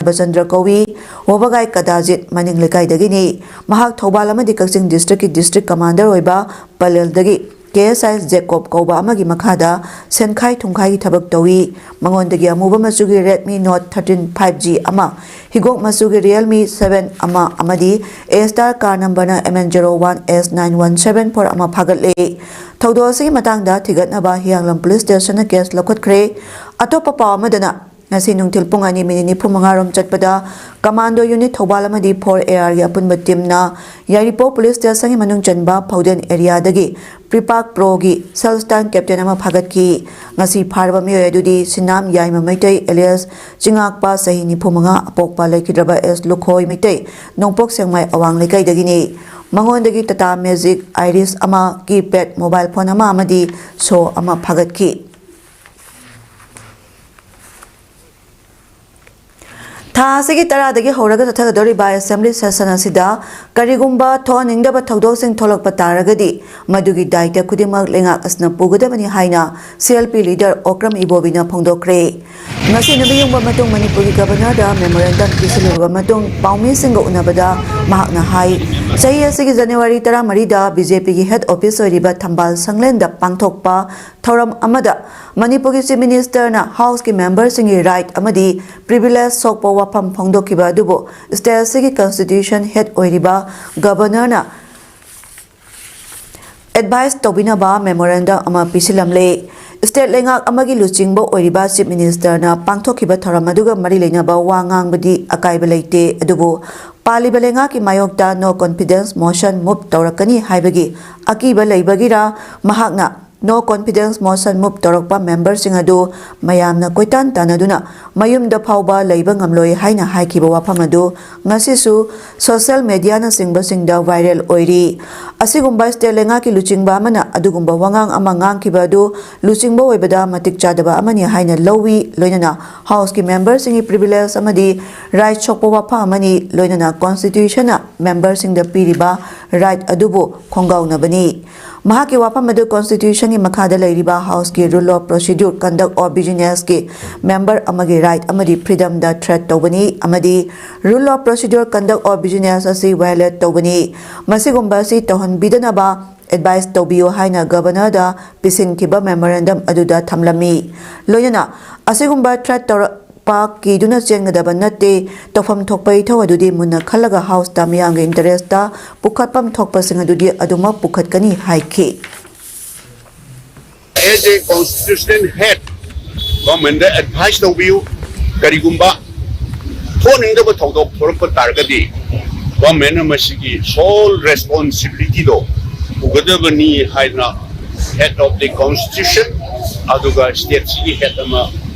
ꯕꯆꯟꯗ꯭ꯔ ꯀꯧꯏ꯫ ꯋꯥꯕꯒꯥꯏ ꯀꯗꯥꯖꯤꯠ ꯃꯅꯤꯡ ꯂꯩꯀꯥꯏꯗꯒꯤꯅꯤ꯫ ꯃꯍꯥꯛ ꯊꯧꯕꯥꯜ ꯑꯃꯗꯤ ꯀꯛꯆꯤꯡ districtꯀꯤ district commander ꯑꯣꯏꯕ ꯄꯂꯦꯜꯗꯒꯤ ꯀꯦ ꯑꯦꯁ ꯑꯥꯏ ꯖꯦꯀꯣꯕ ꯀꯧꯕ ꯑꯃꯒꯤ ꯃꯈꯥꯗ ꯁꯦꯟꯈꯥꯏ ꯊꯨꯝꯈꯥꯏꯒꯤ ꯊꯕꯛ ꯇꯧꯏ꯫ ꯃꯉꯣꯟꯗꯒꯤ ꯑꯃꯨꯕ ꯃꯆꯨꯒꯤ Redmi Note thirteen five G ꯑꯃ, ꯍꯤꯒꯣꯛ ꯃꯆꯨꯒꯤ Realme seven ꯑꯃ ꯑꯃꯗꯤ A star car number ꯅ M N zero one S nine one seven four ꯑꯃ ꯐꯥꯒꯠꯂꯦ꯫ ꯊꯧꯗꯣꯛ ꯑꯁꯤꯒꯤ ꯃꯇꯥꯡꯗ ꯊꯤꯒꯠꯅꯕ ꯍꯤꯌꯥꯡꯂꯝ ꯄꯨꯂꯤꯁ ꯁ꯭ꯇꯦꯁꯟꯅ ꯀꯦꯁ ꯂꯧꯈꯠꯈ꯭ꯔꯦ꯫ ꯑꯇꯣꯞꯄ ꯄꯥꯎ ꯑꯃꯗꯅ, ꯉꯁꯤ ꯅꯨꯡꯊꯤꯜ ꯄꯨꯡ ꯑꯅꯤ ꯃꯤꯅꯤꯠ ꯅꯤꯐꯨ ꯃꯉꯥ ꯔꯣꯝ ꯆꯠꯄꯗ ꯀꯃꯥꯟꯗꯣ ꯌꯨꯅꯤꯠ ꯊꯧꯕꯥꯜ ꯑꯃꯗꯤ ꯐꯣꯔ ꯑꯦ ꯑꯥꯔꯒꯤ ꯑꯄꯨꯟꯕ ꯇꯤꯝꯅ ꯌꯥꯏꯔꯤꯄꯣꯛ ꯄꯨꯂꯤꯁ ꯁ꯭ꯇꯦꯁꯟꯒꯤ ꯃꯅꯨꯡ ꯆꯟꯕ ꯐꯧꯗꯦꯟ ꯑꯦꯔꯤꯌꯥꯗꯒꯤ ꯄ꯭ꯔꯤꯄꯥꯛ ꯄ꯭ꯔꯣꯒꯤ ꯁꯦꯜꯁꯇꯥꯟ ꯀꯦꯞꯇꯦꯟ ꯑꯃ ꯐꯥꯒꯠꯈꯤ꯫ ꯉꯁꯤ ꯐꯥꯔꯕ ꯃꯤꯑꯣꯏ ꯑꯗꯨꯗꯤ ꯁꯤꯅꯥꯝ ꯌꯥꯏꯃ ꯃꯩꯇꯩ alias ꯆꯤꯉꯥꯛꯄ ꯆꯍꯤ ꯅꯤꯐꯨ ꯃꯉꯥ, ꯑꯄꯣꯛꯄ ꯂꯩꯈꯤꯗ꯭ꯔꯕ ꯑꯦꯁ ꯂꯨꯈꯣꯏ ꯃꯩꯇꯩ, ꯅꯣꯡꯄꯣꯛ ꯁꯦꯛꯃꯥꯏ ꯑꯋꯥꯡ ꯂꯩꯀꯥꯏꯗꯒꯤꯅꯤ꯫ ꯃꯉꯣꯟꯗꯒꯤ ꯇꯥꯇꯥ ꯃꯦꯖꯤꯛ ꯑꯥꯏꯔꯤꯁ ꯑꯃ, ꯀꯤꯄꯦꯗ ꯃꯣꯕꯥꯏꯜ ꯐꯣꯟ ꯑꯃ ꯑꯃꯗꯤ ꯁꯣ ꯑꯃ ꯐꯥꯒꯠꯈꯤ꯫ ꯊꯥ ꯑꯁꯤꯒꯤ ꯇꯔꯥꯗꯒꯤ ꯍꯧꯔꯒ ꯆꯠꯊꯒꯗꯧꯔꯤꯕ ꯑꯦꯁꯦꯝꯕ꯭ꯂꯤ ꯁꯦꯁꯟ ꯑꯁꯤꯗ ꯀꯔꯤꯒꯨꯝꯕ ꯊꯣꯛꯍꯟꯅꯤꯡꯗꯕ ꯊꯧꯗꯣꯛꯁꯤꯡ ꯊꯣꯛꯂꯛꯄ ꯇꯥꯔꯒꯗꯤ, ꯃꯗꯨꯒꯤ ꯗꯥꯏꯇ ꯈꯨꯗꯤꯡꯃꯛ ꯂꯩꯉꯥꯛ ꯑꯁꯤꯅ ꯄꯨꯒꯗꯕꯅꯤ ꯍꯥꯏꯅ C L P leader Okram ꯏꯕꯣꯕꯤꯅ ꯐꯣꯡꯗꯣꯛꯈ꯭ꯔꯦ꯫ ꯉꯁꯤ ꯅꯨꯃꯤꯠ ꯌꯨꯡꯕ ꯃꯇꯨꯡ ꯃꯅꯤꯄꯨꯔꯒꯤ ꯒꯕꯔꯅꯔꯗ ꯃꯦꯃꯣꯔꯦꯟꯗꯝ ꯄꯤꯁꯤꯜꯂꯨꯔꯕ ꯃꯇꯨꯡ ꯄꯥꯎꯃꯤꯁꯤꯡꯒ ꯎꯅꯕꯗ ꯃꯍꯥꯛꯅ ꯍꯥꯏ, ꯆꯍꯤ ꯑꯁꯤꯒꯤ ꯖꯅꯋꯥꯔꯤ ꯇꯔꯥꯃꯔꯤꯗ ꯕꯤ ꯖꯦ ꯄꯤꯒꯤ ꯍꯦꯗ ꯑꯣꯐꯤꯁ ꯑꯣꯏꯔꯤꯕ ꯊꯝꯕꯥꯜ ꯁꯪꯂꯦꯟꯗ ꯄꯥꯡꯊꯣꯛꯄ ꯊꯧꯔꯝ ꯑꯃꯗ ꯃꯅꯤꯄꯨꯔꯒꯤ ꯆꯤꯐ ꯃꯤꯅꯤꯁꯇꯔꯅ ꯍꯥꯎꯁꯀꯤ ꯃꯦꯝꯕꯔꯁꯤꯡꯒꯤ ꯔꯥꯏꯠ ꯑꯃꯗꯤ ꯄ꯭ꯔꯤꯚꯤꯂꯦꯖ ꯁꯣꯛꯄ ꯋꯥꯐꯝ ꯐꯣꯡꯗꯣꯛꯈꯤꯕ ꯑꯗꯨꯕꯨ ꯁ꯭ꯇꯦꯠ ꯑꯁꯤꯒꯤ ꯀꯟꯁꯇꯤꯇ꯭ꯌꯨꯁꯟ ꯍꯦꯗ ꯑꯣꯏꯔꯤꯕ ꯒꯕꯔꯅꯔꯅ ꯑꯦꯗꯚꯥꯏꯁ ꯇꯧꯕꯤꯅꯕ ꯃꯦꯃꯣꯔꯦꯟꯗꯝ ꯑꯃ ꯄꯤꯁꯤꯜꯂꯝꯂꯦ꯫ ꯁ꯭ꯇꯦꯠ ꯂꯩꯉꯥꯛ ꯑꯃꯒꯤ ꯂꯨꯆꯤꯡꯕ ꯑꯣꯏꯔꯤꯕ ꯆꯤꯐ ꯃꯤꯅꯤꯁꯇꯔꯅ ꯄꯥꯡꯊꯣꯛꯈꯤꯕ ꯊꯧꯔꯝ ꯑꯗꯨꯒ ꯃꯔꯤ ꯂꯩꯅꯕ ꯋꯥ ꯉꯥꯡꯕꯗꯤ ꯑꯀꯥꯏꯕ ꯂꯩꯇꯦ, ꯑꯗꯨꯕꯨ ꯄꯥꯜꯂꯤꯕ ꯂꯩꯉꯥꯛꯀꯤ ꯃꯥꯌꯣꯛꯇ ꯅꯣ ꯀꯣꯟꯐꯤꯗꯦꯟꯁ ꯃꯣꯁꯟ ꯃꯨꯚ ꯇꯧꯔꯛꯀꯅꯤ ꯍꯥꯏꯕꯒꯤ ꯑꯀꯤꯕ ꯂꯩꯕꯒꯤꯔ ꯃꯍꯥꯛꯅ ꯅꯣ ꯀꯣꯟꯐꯤꯗꯦꯟꯁ ꯃꯣꯁꯟ ꯃꯨꯚ ꯇꯧꯔꯛꯄ ꯃꯦꯝꯕꯔꯁꯤꯡ ꯑꯗꯨ ꯃꯌꯥꯝꯅ ꯀꯣꯏꯇꯥꯟ ꯇꯥꯟꯅꯗꯨꯅ ꯃꯌꯨꯝꯗ ꯐꯥꯎꯕ ꯂꯩꯕ ꯉꯝꯂꯣꯏ ꯍꯥꯏꯅ ꯍꯥꯏꯈꯤꯕ ꯋꯥꯐꯝ ꯑꯗꯨ ꯉꯁꯤꯁꯨ ꯁꯣꯁꯤꯌꯦꯜ ꯃꯦꯗꯤꯌꯥꯅꯆꯤꯡꯕꯁꯤꯡꯗ ꯚꯥꯏꯔꯦꯜ ꯑꯣꯏꯔꯤ꯫ ꯑꯁꯤꯒꯨꯝꯕ ꯁ꯭ꯇꯦꯠ ꯂꯩꯉꯥꯛꯀꯤ ꯂꯨꯆꯤꯡꯕ ꯑꯃꯅ ꯑꯗꯨꯒꯨꯝꯕ ꯋꯥꯉꯥꯡ ꯑꯃ ꯉꯥꯡꯈꯤꯕ ꯑꯗꯨ ꯂꯨꯆꯤꯡꯕ ꯑꯣꯏꯕꯗ ꯃꯇꯤꯛ ꯆꯥꯗꯕ ꯑꯃꯅꯤ ꯍꯥꯏꯅ ꯂꯧꯏ, ꯂꯣꯏꯅꯅ ꯍꯥꯎꯁꯀꯤ ꯃꯦꯝꯕꯔꯁꯤꯡꯒꯤ ꯄ꯭ꯔꯤꯚꯤꯂꯦꯖ ꯑꯃꯗꯤ ꯔꯥꯏꯠ ꯁꯣꯛꯄ ꯋꯥꯐꯝ ꯑꯃꯅꯤ, ꯂꯣꯏꯅꯅ ꯀꯣꯟꯁꯇꯤꯇ꯭ꯌꯨꯁꯟꯅ ꯃꯦꯝꯕꯔꯁꯤꯡꯗ ꯄꯤꯔꯤꯕ ꯔꯥꯏꯠ ꯑꯗꯨꯕꯨ ꯈꯣꯡꯒꯥꯎꯅꯕꯅꯤ꯫ ꯃꯍꯥꯛꯀꯤ ꯋꯥꯐꯝ ꯑꯗꯨ Constitution ꯒꯤ ꯃꯈꯥꯗ ꯂꯩꯔꯤꯕ House ꯀꯤ Rule of Procedure Conduct of Business ꯀꯤ member ꯑꯃꯒꯤ right ꯑꯃꯗꯤ freedom ꯗ threat ꯇꯧꯕꯅꯤ ꯑꯃꯗꯤ Rule of Procedure Conduct of Business ꯑꯁꯤ violate ꯇꯧꯕꯅꯤ꯫ ꯃꯁꯤꯒꯨꯝꯕ ꯑꯁꯤ ꯇꯧꯍꯟꯕꯤꯗꯅꯕ advice ꯇꯧꯕꯤꯌꯨ ꯍꯥꯏꯅ Governor ꯗ ꯄꯤꯁꯤꯟꯈꯤꯕ memorandum ꯑꯗꯨꯗ ꯊꯝꯂꯝꯃꯤ꯫ ꯂꯣꯏꯅꯅ ꯑꯁꯤꯒꯨꯝꯕ threat ꯇꯧꯔꯛꯄ ꯀꯤꯗꯨꯅ ꯆꯦꯟꯒꯗꯕ ꯅꯠꯇꯦ, ꯇꯧꯐꯝ ꯊꯣꯛꯄ ꯏꯊꯧ ꯑꯗꯨꯗꯤ ꯃꯨꯟꯅ ꯈꯜꯂꯒ House ꯇ ꯃꯤꯌꯥꯝꯒꯤ interest ꯇ ꯄꯨꯈꯠꯐꯝ ꯊꯣꯛꯄꯁꯤꯡ ꯑꯗꯨꯗꯤ ꯑꯗꯨꯃꯛ ꯄꯨꯈꯠꯀꯅꯤ ꯍꯥꯏꯈꯤ꯫ As a constitutional head, government the advice ꯇꯧꯕꯤꯌꯨ꯫ ꯀꯔꯤꯒꯨꯝꯕ ꯊꯣꯛꯅꯤꯡꯗꯕ ꯊꯧꯗꯣꯛ ꯊꯣꯛꯂꯛꯄ ꯇꯥꯔꯒꯗꯤ government ꯅ ꯃꯁꯤꯒꯤ sole responsibility ꯗꯣ ꯄꯨꯒꯗꯕꯅꯤ ꯍꯥꯏꯗꯅ head of the constitution ꯑꯗꯨꯒ state ꯁꯤꯒꯤ head ꯑꯃ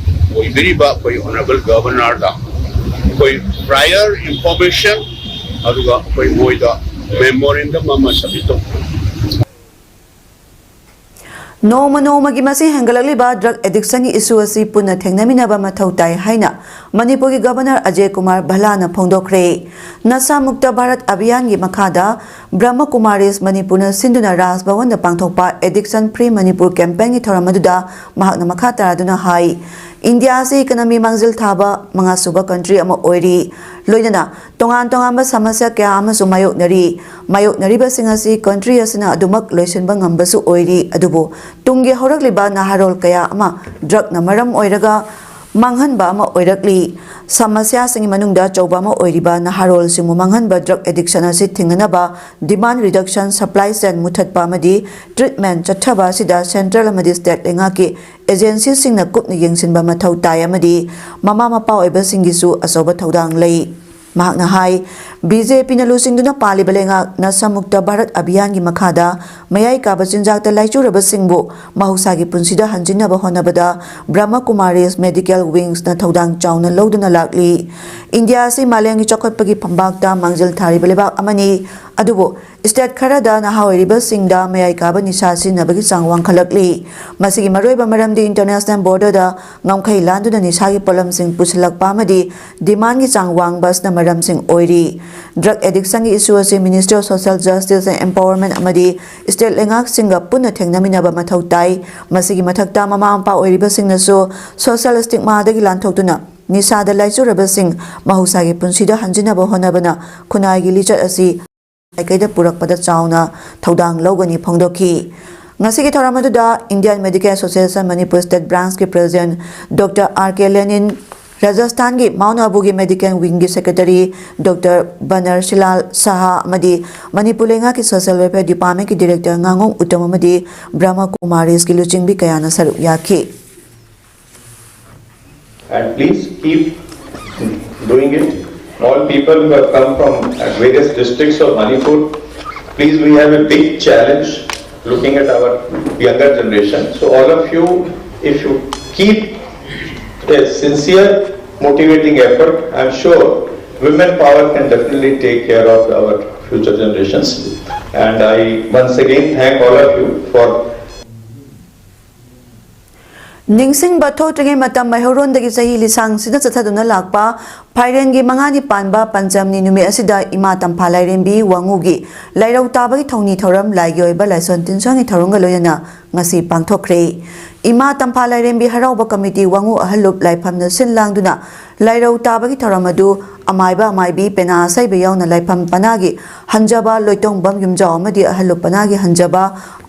ꯑꯣꯏꯕꯤꯔꯤꯕ ꯑꯩꯈꯣꯏ Honourable Governor ꯗ ꯑꯩꯈꯣꯏ prior information ꯑꯗꯨꯒ ꯑꯩꯈꯣꯏ ꯃꯣꯏꯗ memorandum ꯑꯃ submit ꯇꯧꯕꯤꯌꯨ꯫ ꯅꯣꯡꯃ ꯅꯣꯡꯃꯒꯤ ꯃꯁꯤꯡ ꯍꯦꯟꯒꯠꯂꯛꯂꯤꯕ drug addiction ꯒꯤ issue ꯑꯁꯤ ꯄꯨꯟꯅ ꯊꯦꯡꯅꯃꯤꯟꯅꯕ ꯃꯊꯧ ꯇꯥꯏ ꯍꯥꯏꯅ ꯃꯅꯤꯄꯨꯔꯒꯤ Governor ꯑꯖꯌ ꯀꯨꯃꯥꯔ ꯚꯜꯂꯥꯅ ꯐꯣꯡꯗꯣꯛꯈ꯭ꯔꯦ꯫ ꯅꯁꯥ ꯃꯨꯛꯇ ꯚꯥꯔꯠ ꯑꯚꯤꯌꯥꯟꯒꯤ ꯃꯈꯥꯗ ꯕ꯭ꯔꯍꯃ ꯀꯨꯃꯥꯔꯤꯁ ꯃꯅꯤꯄꯨꯔꯅ ꯁꯤꯟꯗꯨꯅ ꯔꯥꯖ ꯚꯋꯟꯗ ꯄꯥꯡꯊꯣꯛꯄ Addiction Free Manipur campaign ꯒꯤ ꯊꯧꯔꯝ ꯑꯗꯨꯗ ꯃꯍꯥꯛꯅ ꯃꯈꯥ ꯇꯥꯔꯗꯨꯅ ꯍꯥꯏ, ꯏꯟꯗꯤꯌꯥ ꯑꯁꯤ economy ꯃꯥꯡꯖꯤꯜ ꯊꯥꯕ ꯃꯉꯥꯁꯨꯕ country ꯑꯃ ꯑꯣꯏꯔꯤ꯫ ꯂꯣꯏꯅꯅ ꯇꯣꯉꯥꯟ ꯇꯣꯉꯥꯟꯕ ꯁꯃꯁ꯭ꯌꯥ ꯀꯌꯥ ꯑꯃꯁꯨ ꯃꯥꯌꯣꯛꯅꯔꯤ꯫ ꯃꯥꯌꯣꯛꯅꯔꯤꯕꯁꯤꯡ ꯑꯁꯤ country ꯑꯁꯤꯅ ꯑꯗꯨꯃꯛ ꯂꯣꯏꯁꯤꯟꯕ ꯉꯝꯕꯁꯨ ꯑꯣꯏꯔꯤ꯫ ꯑꯗꯨꯕꯨ ꯇꯨꯡꯒꯤ ꯍꯧꯔꯛꯂꯤꯕ ꯅꯍꯥꯔꯣꯜ ꯀꯌꯥ ꯑꯃ drug ꯅ ꯃꯔꯝ ꯑꯣꯏꯔꯒ ꯃꯥꯡꯍꯟꯕ ꯑꯃ ꯑꯣꯏꯔꯛꯂꯤ꯫ ꯁꯃꯁ꯭ꯌꯥꯁꯤꯡꯒꯤ ꯃꯅꯨꯡꯗ ꯑꯆꯧꯕ ꯑꯃ ꯑꯣꯏꯔꯤꯕ ꯅꯍꯥꯔꯣꯜꯁꯤꯡꯕꯨ ꯃꯥꯡꯍꯟꯕ drug addiction ꯑꯁꯤ ꯊꯤꯡꯅꯅꯕ demand reduction, supply chain ꯃꯨꯊꯠꯄ ꯑꯃꯗꯤ treatment ꯆꯠꯊꯕ ꯑꯁꯤꯗ central ꯑꯃꯗꯤ state ꯂꯩꯉꯥꯛꯀꯤ agency ꯁꯤꯡꯅ ꯀꯨꯞꯅ ꯌꯦꯡꯁꯤꯟꯕ ꯃꯊꯧ ꯇꯥꯏ ꯑꯃꯗꯤ ꯃꯃꯥ ꯃꯄꯥ ꯑꯣꯏꯕꯁꯤꯡꯒꯤꯁꯨ ꯑꯆꯧꯕ ꯊꯧꯗꯥꯡ ꯂꯩ꯫ ꯃꯍꯥꯛꯅ ꯍꯥꯏ, ꯕꯤ ꯖꯦ ꯄꯤ ꯅ ꯂꯨꯆꯤꯡꯗꯨꯅ ꯄꯥꯜꯂꯤꯕ ꯂꯩꯉꯥꯛ ꯅꯁꯥ ꯃꯨꯛꯇ ꯚꯥꯔꯠ ꯑꯚꯤꯌꯥꯟꯒꯤ ꯃꯈꯥꯗ ꯃꯌꯥꯏ ꯀꯥꯕ ꯆꯤꯟꯖꯥꯛꯇ ꯂꯥꯏꯆꯨꯔꯕꯁꯤꯡꯕꯨ ꯃꯍꯧꯁꯥꯒꯤ ꯄꯨꯟꯁꯤꯗ ꯍꯟꯖꯤꯟꯅꯕ ꯍꯣꯠꯅꯕꯗ Brahma Kumaris Medical Wings ꯅ ꯊꯧꯗꯥꯡ ꯆꯥꯎꯅ ꯂꯧꯗꯨꯅ ꯂꯥꯛꯂꯤ꯫ ꯏꯟꯗꯤꯌꯥ ꯑꯁꯤ ꯃꯥꯂꯦꯝꯒꯤ ꯆꯥꯎꯈꯠꯄꯒꯤ ꯐꯝꯕꯥꯛꯇ ꯃꯥꯡꯖꯤꯜ ꯊꯥꯔꯤꯕ ꯂꯩꯕꯥꯛ ꯑꯃꯅꯤ꯫ ꯑꯗꯨꯕꯨ state ꯈꯔꯗ ꯅꯍꯥ ꯑꯣꯏꯔꯤꯕꯁꯤꯡꯗ ꯃꯌꯥꯏ ꯀꯥꯕ ꯅꯤꯁꯥ ꯁꯤꯖꯤꯟꯅꯕꯒꯤ ꯆꯥꯡ ꯋꯥꯡꯈꯠꯂꯛꯂꯤ꯫ ꯃꯁꯤꯒꯤ ꯃꯔꯨꯑꯣꯏꯕ ꯃꯔꯝꯗꯤ international borderꯗ ꯉꯝꯈꯩ ꯂꯥꯟꯗꯨꯅ ꯅꯤꯁꯥꯒꯤ ꯄꯣꯠꯂꯝꯁꯤꯡ ꯄꯨꯁꯤꯜꯂꯛꯄ ꯑꯃꯗꯤ demandꯒꯤ ꯆꯥꯡ ꯋꯥꯡꯕ ꯑꯁꯤꯅ ꯃꯔꯝꯁꯤꯡ ꯑꯣꯏꯔꯤ꯫ Drug addictionꯒꯤ issue ꯑꯁꯤ Ministry of Social Justice and Empowerment ꯑꯃꯗꯤ state ꯂꯩꯉꯥꯛꯁꯤꯡꯒ ꯄꯨꯟꯅ ꯊꯦꯡꯅꯃꯤꯟꯅꯕ ꯃꯊꯧ ꯇꯥꯏ꯫ ꯃꯁꯤꯒꯤ ꯃꯊꯛꯇ, ꯃꯃꯥ ꯃꯄꯥ ꯑꯣꯏꯔꯤꯕꯁꯤꯡꯅꯁꯨ social stigmaꯗꯒꯤ ꯂꯥꯟꯊꯣꯛꯇꯨꯅ ꯅꯤꯁꯥꯗ ꯂꯥꯏꯆꯨꯔꯕꯁꯤꯡ ꯃꯍꯧꯁꯥꯒꯤ ꯄꯨꯟꯁꯤꯗ ꯍꯟꯖꯤꯟꯅꯕ ꯍꯣꯠꯅꯕꯅ ꯈꯨꯟꯅꯥꯏꯒꯤ ꯂꯤꯆꯠ ꯑꯁꯤ ꯃꯥꯏꯀꯩꯗ ꯄꯨꯔꯛꯄꯗ ꯆꯥꯎꯅ ꯊꯧꯗꯥꯡ ꯂꯧꯒꯅꯤ ꯐꯣꯡꯗꯣꯛꯈꯤ꯫ ꯉꯁꯤꯒꯤ ꯊꯧꯔꯝ ꯑꯗꯨꯗ Indian Medical Association Manipur State Branchꯀꯤ President Doctor R K Lenin, ꯔꯥꯖꯁꯊꯥꯟꯒꯤ Mount Abuꯒꯤ Medical Wingꯒꯤ Secretary Doctor Banar Shilal Saha ꯑꯃꯗꯤ ꯃꯅꯤꯄꯨꯔ ꯂꯩꯉꯥꯛꯀꯤ Social Welfare Departmentꯀꯤ Director ꯉꯥꯉꯣꯝ ꯎꯇꯝ ꯑꯃꯗꯤ ꯕ꯭ꯔꯍꯃ ꯀꯨꯃꯥꯔꯤꯁꯀꯤ ꯂꯨꯆꯤꯡꯕꯤ ꯀꯌꯥꯅ ꯁꯔꯨꯛ ꯌꯥꯈꯤ꯫ And please keep doing it. All people who have come from various districts of Manipur, please, we have a big challenge looking at our younger generation. So all of you, if you keep a sincere, motivating effort, I'm sure women power can definitely take care of our future generations. And I once again thank all of you for ꯅꯤꯡꯁꯤꯡꯕ ꯊꯣꯛꯇ꯭ꯔꯤꯉꯩ ꯃꯇꯝ ꯃꯩꯍꯧꯔꯣꯟꯗꯒꯤ ꯆꯍꯤ ꯂꯤꯁꯥꯡꯁꯤꯗ ꯆꯠꯊꯗꯨꯅ ꯂꯥꯛꯄ ꯐꯥꯏꯔꯦꯟꯒꯤ ꯃꯉꯥꯅꯤ ꯄꯥꯟꯕ ꯄꯟꯆꯝꯅꯤ ꯅꯨꯃꯤꯠ ꯑꯁꯤꯗ ꯏꯃꯥ ꯇꯝꯐꯥ ꯂꯥꯏꯔꯦꯝꯕꯤ ꯋꯥꯉꯨꯒꯤ ꯂꯥꯏꯔꯧ ꯇꯥꯕꯒꯤ ꯊꯧꯅꯤ ꯊꯧꯔꯝ ꯂꯥꯏꯒꯤ ꯑꯣꯏꯕ ꯂꯥꯏꯁꯣꯟ ꯇꯤꯟꯁꯣꯟꯒꯤ ꯊꯧꯔꯝꯒ ꯂꯣꯏꯅꯅ ꯉꯁꯤ ꯄꯥꯡꯊꯣꯛꯈ꯭ꯔꯦ꯫ ꯏꯃꯥ ꯇꯝꯐꯥ ꯂꯥꯏꯔꯦꯝꯕꯤ ꯍꯔꯥꯎꯕ ꯀꯃꯤꯇꯤ ꯋꯥꯉꯨ ꯑꯍꯜ ꯂꯨꯞ ꯂꯥꯏꯐꯝꯅ ꯁꯤꯜ ꯂꯥꯡꯗꯨꯅ ꯂꯥꯏꯔꯧ ꯇꯥꯕꯒꯤ ꯊꯧꯔꯝ ꯑꯗꯨ ꯑꯃꯥꯏꯕ ꯑꯃꯥꯏꯕꯤ ꯄꯦꯅꯥ ꯑꯁꯩꯕ ꯌꯥꯎꯅ ꯂꯥꯏꯐꯝ ꯄꯅꯥꯒꯤ ꯍꯟꯖꯕ ꯂꯣꯏꯇꯣꯡꯕꯝ ꯌꯨꯝꯖꯥꯎ ꯑꯃꯗꯤ ꯑꯍꯜ ꯂꯨꯞ ꯄꯅꯥꯒꯤ ꯍꯟꯖꯕ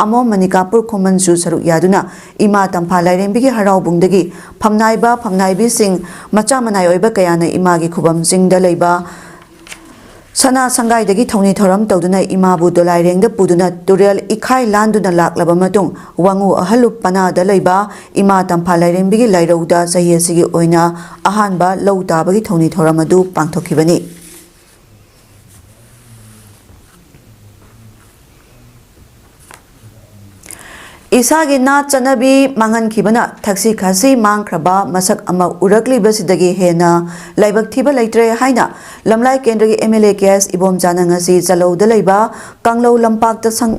ꯑꯃꯣꯝ ꯃꯅꯤꯀꯥꯄꯨꯔ ꯈꯨꯃꯟꯁꯨ ꯁꯔꯨꯛ ꯌꯥꯗꯨꯅ ꯏꯃꯥ ꯇꯝꯐꯥ ꯂꯥꯏꯔꯦꯝꯕꯤꯒꯤ ꯍꯔꯥꯎꯕꯨꯡꯗꯒꯤ ꯐꯝꯅꯥꯏꯕ ꯐꯝꯅꯥꯏꯕꯤꯁꯤꯡ ꯃꯆꯥ ꯃꯅꯥꯏ ꯑꯣꯏꯕ ꯀꯌꯥꯅ ꯏꯃꯥꯒꯤ ꯈꯨꯕꯝꯁꯤꯡꯗ ꯂꯩꯕ ꯁꯅꯥ ꯁꯪꯒꯥꯏꯗꯒꯤ ꯊꯧꯅꯤ ꯊꯧꯔꯝ ꯇꯧꯗꯨꯅ ꯏꯃꯥꯕꯨ ꯗꯣꯂꯥꯏꯔꯦꯡꯗ ꯄꯨꯗꯨꯅ ꯇꯨꯔꯦꯜ ꯏꯈꯥꯏ ꯂꯥꯟꯗꯨꯅ ꯂꯥꯛꯂꯕ ꯃꯇꯨꯡ ꯋꯥꯉꯨ ꯑꯍꯜ ꯂꯨꯞ ꯄꯅꯥꯗ ꯂꯩꯕ ꯏꯃꯥ ꯇꯝꯐꯥ ꯂꯥꯏꯔꯦꯝꯕꯤꯒꯤ ꯂꯥꯏꯔꯧꯗ ꯆꯍꯤ ꯑꯁꯤꯒꯤ ꯑꯣꯏꯅ ꯑꯍꯥꯟꯕ ꯂꯧ ꯇꯥꯕꯒꯤ ꯊꯧꯅꯤ ꯊꯧꯔꯝ ꯑꯗꯨ ꯄꯥꯡꯊꯣꯛꯈꯤꯕꯅꯤ꯫ ꯏꯁꯥꯒꯤ ꯅꯥꯠ ꯆꯠꯅꯕꯤ ꯃꯥꯡꯍꯟꯈꯤꯕꯅ ꯊꯛꯁꯤ ꯈꯥꯁꯤ ꯃꯥꯡꯈ꯭ꯔꯕ ꯃꯁꯛ ꯑꯃ ꯎꯔꯛꯂꯤꯕꯁꯤꯗꯒꯤ ꯍꯦꯟꯅ ꯂꯥꯏꯕꯛ ꯊꯤꯕ ꯂꯩꯇ꯭ꯔꯦ ꯍꯥꯏꯅ ꯂꯝꯂꯥꯏ ꯀꯦꯟꯗ꯭ꯔꯒꯤ M L A K S ꯏꯕꯣꯝꯆꯥꯅ ꯉꯁꯤ ꯆꯂꯧꯗ ꯂꯩꯕ ꯀꯪꯂꯧ ꯂꯝꯄꯥꯛꯇ ꯁꯪ-,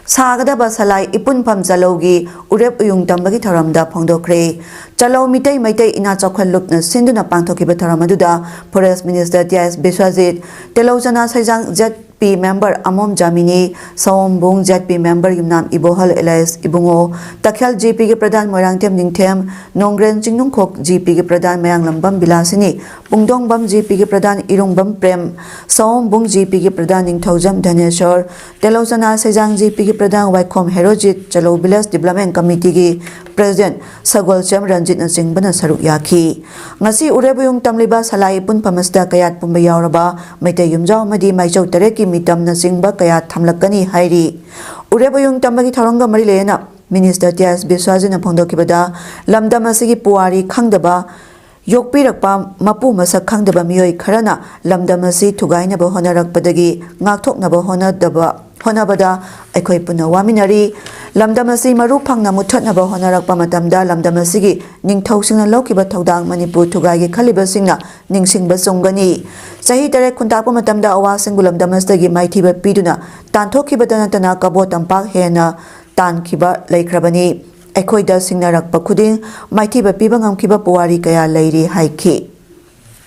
ꯁꯥꯒꯗꯕ ꯁꯂꯥꯏ ꯏꯄꯨꯟꯐꯝ ꯆꯂꯧꯒꯤ ꯎꯔꯦꯞ ꯎꯌꯨꯡ ꯇꯝꯕꯒꯤ ꯊꯧꯔꯝꯗ ꯐꯣꯡꯗꯣꯛꯈ꯭ꯔꯦ꯫ ꯆꯂꯧ ꯃꯤꯇꯩ ꯃꯩꯇꯩ ꯏꯅꯥ ꯆꯥꯎꯈꯜ ꯂꯨꯞꯅ ꯁꯤꯟꯗꯨꯅ ꯄꯥꯡꯊꯣꯛꯈꯤꯕ ꯊꯧꯔꯝ ꯑꯗꯨꯗ Forest Minister T S Biswajit, ꯇꯦꯂꯧꯆꯅꯥ ꯁꯩꯖꯥꯡ Z P member ꯑꯃꯣꯝ ꯖꯥꯃꯤꯅꯤ, ꯁꯑꯣꯝꯕꯨꯡ Z P member ꯌꯨꯝꯅꯥꯝ ꯏꯕꯣꯍꯜ ꯑꯦꯂꯥꯏꯁ ꯏꯕꯨꯡꯉꯣ, ꯇꯈꯦꯜ G P ꯒꯤ ꯄ꯭ꯔꯙꯥꯟ ꯃꯣꯏꯔꯥꯡꯊꯦꯝ ꯅꯤꯡꯊꯦꯝ, ꯅꯣꯡꯒ꯭ꯔꯦꯟ ꯆꯤꯡꯅꯨꯡꯈꯣꯛ G P ꯒꯤ ꯄ꯭ꯔꯙꯥꯟ ꯃꯌꯥꯡꯂꯝꯕꯝ ꯕꯤꯂꯥꯁꯤꯅꯤ, ꯄꯨꯡꯗꯣꯡꯕꯝ G P ꯒꯤ ꯄ꯭ꯔꯙꯥꯟ ꯏꯔꯨꯡꯕꯝ ꯄ꯭ꯔꯦꯝ, ꯁꯑꯣꯝꯕꯨꯡ G P ꯒꯤ ꯄ꯭ꯔꯙꯥꯟ ꯅꯤꯡꯊꯧꯖꯝ ꯙꯅꯦꯁꯣꯔ, ꯇꯦꯂꯧꯆꯅꯥ ꯁꯩꯖꯥꯡ G P ꯒꯤ ꯄ꯭ꯔꯙꯥꯟ ꯋꯥꯏꯈꯣꯝ Herojit, Chalou Village Development Committee ꯒꯤ President ꯁꯒꯣꯜꯁꯦꯝ ꯔꯟꯖꯤꯠꯅꯆꯤꯡꯕꯅ ꯁꯔꯨꯛ ꯌꯥꯈꯤ꯫ ꯉꯁꯤ ꯎꯔꯦꯕꯨꯌꯨꯡ ꯇꯝꯂꯤꯕ ꯁꯂꯥꯏ ꯄꯨꯟꯐꯝ ꯑꯁꯤꯗ ꯀꯌꯥꯠ ꯄꯨꯝꯕ ꯌꯥꯎꯔꯕ ꯃꯩꯇꯩ ꯌꯨꯝꯖꯥꯎ ꯑꯃꯗꯤ ꯃꯥꯏꯆꯧ ꯇꯔꯦꯠꯀꯤ ꯃꯤꯇꯝꯅꯆꯤꯡꯕ ꯀꯌꯥ ꯊꯝꯂꯛꯀꯅꯤ ꯍꯥꯏꯔꯤ꯫ ꯎꯔꯦꯕꯨꯌꯨꯡ ꯇꯝꯕꯒꯤ ꯊꯧꯔꯝꯒ ꯃꯔꯤ ꯂꯩꯅꯅ Minister T S ꯕꯤꯁ꯭ꯋꯥꯖꯤꯠꯅ ꯐꯣꯡꯗꯣꯛꯈꯤꯕꯗ, ꯂꯝꯗꯝ ꯑꯁꯤꯒꯤ ꯄꯨꯋꯥꯔꯤ ꯈꯪꯗꯕ, ꯌꯣꯛꯄꯤꯔꯛꯄ ꯃꯄꯨ ꯃꯁꯛ ꯈꯪꯗꯕ ꯃꯤꯑꯣꯏ ꯈꯔꯅ ꯂꯝꯗꯝ ꯑꯁꯤ ꯊꯨꯒꯥꯏꯅꯕ ꯍꯣꯠꯅꯔꯛꯄꯗꯒꯤ ꯉꯥꯛꯊꯣꯛꯅꯕ ꯍꯣꯠꯅꯗꯕ, ꯍꯣꯠꯅꯕꯗ ꯑꯩꯈꯣꯏ ꯄꯨꯟꯅ ꯋꯥꯃꯤꯟꯅꯔꯤ꯫ ꯂꯝꯗꯝ ꯑꯁꯤ ꯃꯔꯨ ꯐꯪꯅ ꯃꯨꯠꯊꯠꯅꯕ ꯍꯣꯠꯅꯔꯛꯄ ꯃꯇꯝꯗ ꯂꯝꯗꯝ ꯑꯁꯤꯒꯤ ꯅꯤꯡꯊꯧꯁꯤꯡꯅ ꯂꯧꯈꯤꯕ ꯊꯧꯗꯥꯡ ꯃꯅꯤꯄꯨꯔ ꯊꯨꯒꯥꯏꯒꯦ ꯈꯜꯂꯤꯕꯁꯤꯡꯅ ꯅꯤꯡꯁꯤꯡꯕ ꯆꯨꯝꯒꯅꯤ꯫ ꯆꯍꯤ ꯇꯔꯦꯠ ꯈꯨꯟꯇꯥꯛꯄ ꯃꯇꯝꯗ ꯑꯋꯥꯁꯤꯡꯕꯨ ꯂꯝꯗꯝ ꯑꯁꯤꯗꯒꯤ ꯃꯥꯏꯊꯤꯕ ꯄꯤꯗꯨꯅ ꯇꯥꯟꯊꯣꯛꯈꯤꯕꯇ ꯅꯠꯇꯅ ꯀꯕꯣ ꯇꯝꯄꯥꯛ ꯍꯦꯟꯅ ꯇꯥꯟꯈꯤꯕ ꯂꯩꯈ꯭ꯔꯕꯅꯤ꯫ ꯑꯩꯈꯣꯏꯗ ꯁꯤꯡꯅꯔꯛꯄ ꯈꯨꯗꯤꯡ ꯃꯥꯏꯊꯤꯕ ꯄꯤꯕ ꯉꯝꯈꯤꯕ ꯄꯨꯋꯥꯔꯤ ꯀꯌꯥ ꯂꯩꯔꯤ ꯍꯥꯏꯈꯤ꯫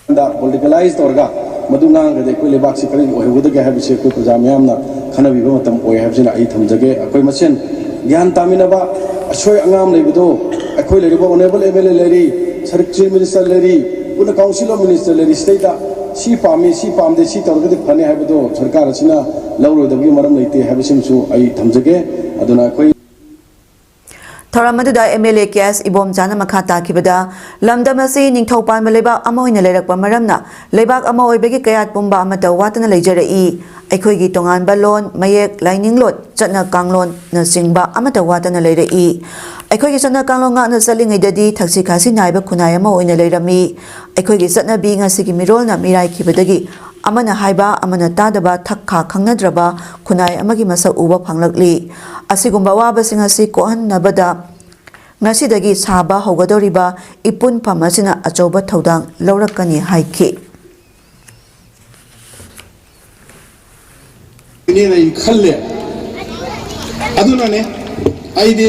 ꯗ ꯄꯣꯂꯤꯇꯤꯀꯦꯂꯥꯏꯁ ꯇꯧꯔꯒ ꯃꯗꯨ ꯉꯥꯡꯈ꯭ꯔꯗꯤ ꯑꯩꯈꯣꯏ ꯂꯩꯕꯥꯛꯁꯤ ꯀꯔꯤ ꯑꯣꯏꯍꯧꯒꯗꯒꯦ ꯍꯥꯏꯕꯁꯤ ꯑꯩꯈꯣꯏ ꯄ꯭ꯔꯖꯥ ꯃꯌꯥꯝꯅ ꯈꯟꯅꯕꯤꯕ ꯃꯇꯝ ꯑꯣꯏ ꯍꯥꯏꯕꯁꯤꯅ ꯑꯩ ꯊꯝꯖꯒꯦ꯫ ꯑꯩꯈꯣꯏ ꯃꯁꯦꯟ ꯒ꯭ꯌꯥꯟ ꯇꯥꯃꯤꯟꯅꯕ, ꯑꯁꯣꯏ ꯑꯉꯥꯝ ꯂꯩꯕꯗꯨ ꯑꯩꯈꯣꯏ ꯂꯩꯔꯤꯕ Honourable M L A ꯂꯩꯔꯤ, Chief Minister ꯂꯩꯔꯤ, ꯄꯨꯟꯅ Council of Minister ꯂꯩꯔꯤ, ꯁꯤꯗꯩꯗ ꯁꯤ ꯄꯥꯝꯃꯤ, ꯁꯤ ꯄꯥꯝꯗꯦ, ꯁꯤ ꯇꯧꯔꯒꯗꯤ ꯐꯅꯤ ꯍꯥꯏꯕꯗꯨ ꯁꯔꯀꯥꯔ ꯑꯁꯤꯅ ꯂꯧꯔꯣꯏꯗꯕꯒꯤ ꯃꯔꯝ ꯂꯩꯇꯦ ꯍꯥꯏꯕꯁꯤꯃꯁꯨ ꯑꯩ ꯊꯝꯖꯒꯦ꯫ ꯑꯗꯨꯅ ꯑꯩꯈꯣꯏ ꯊꯧꯔꯝ ꯑꯗꯨꯗ M L A K S ꯏꯕꯣꯝꯆꯥꯅ ꯃꯈꯥ ꯇꯥꯈꯤꯕꯗ, ꯂꯝꯗꯝ ꯑꯁꯤ ꯅꯤꯡꯊꯧ ꯄꯥꯟꯕ ꯂꯩꯕꯥꯛ ꯑꯃ ꯑꯣꯏꯅ ꯂꯩꯔꯛꯄ ꯃꯔꯝꯅ ꯂꯩꯕꯥꯛ ꯑꯃ ꯑꯣꯏꯕꯒꯤ ꯀꯌꯥꯠ ꯄꯨꯝꯕ ꯑꯃꯠꯇ ꯋꯥꯠꯇꯅ ꯂꯩꯖꯔꯛꯏ꯫ ꯑꯩꯈꯣꯏꯒꯤ ꯇꯣꯉꯥꯟꯕ ꯂꯣꯟ, ꯃꯌꯦꯛ, ꯂꯥꯏꯅꯤꯡꯂꯣꯟ, ꯆꯠꯅ ꯀꯥꯡꯂꯣꯟꯅꯆꯤꯡꯕ ꯑꯃꯠꯇ ꯋꯥꯠꯇꯅ ꯂꯩꯔꯛꯏ꯫ ꯑꯩꯈꯣꯏꯒꯤ ꯆꯠꯅ ꯀꯥꯡꯂꯣꯟ ꯉꯥꯛꯅ ꯆꯠꯂꯤꯉꯩꯗꯗꯤ ꯊꯛꯁꯤ ꯈꯥꯁꯤ ꯅꯥꯏꯕ ꯈꯨꯟꯅꯥꯏ ꯑꯃ ꯑꯣꯏꯅ ꯂꯩꯔꯝꯃꯤ꯫ ꯑꯩꯈꯣꯏꯒꯤ ꯆꯠꯅꯕꯤ ꯉꯁꯤꯒꯤ ꯃꯤꯔꯣꯜꯅ ꯃꯤꯔꯥꯏꯈꯤꯕꯗꯒꯤ ꯑꯃꯅ ꯍꯥꯏꯕ ꯑꯃꯅ ꯇꯥꯗꯕ, ꯊꯛ ꯈꯥ ꯈꯪꯅꯗ꯭ꯔꯕ ꯈꯨꯟꯅꯥꯏ ꯑꯃꯒꯤ ꯃꯁꯛ ꯎꯕ ꯐꯪꯂꯛꯂꯤ꯫ ꯑꯁꯤꯒꯨꯝꯕ ꯑꯋꯥꯕꯁꯤꯡ ꯑꯁꯤ ꯀꯣꯛꯍꯟꯅꯕꯗ ꯉꯁꯤꯗꯒꯤ ꯁꯥꯕ ꯍꯧꯒꯗꯧꯔꯤꯕ ꯏꯄꯨꯟꯐꯝ ꯑꯁꯤꯅ ꯑꯆꯧꯕ ꯊꯧꯗꯥꯡ ꯂꯧꯔꯛꯀꯅꯤ ꯍꯥꯏꯈꯤ꯫ ꯏꯅꯦꯅ ꯑꯩ ꯈꯜꯂꯦ꯫ ꯑꯗꯨꯅꯅꯦ ꯑꯩꯗꯤ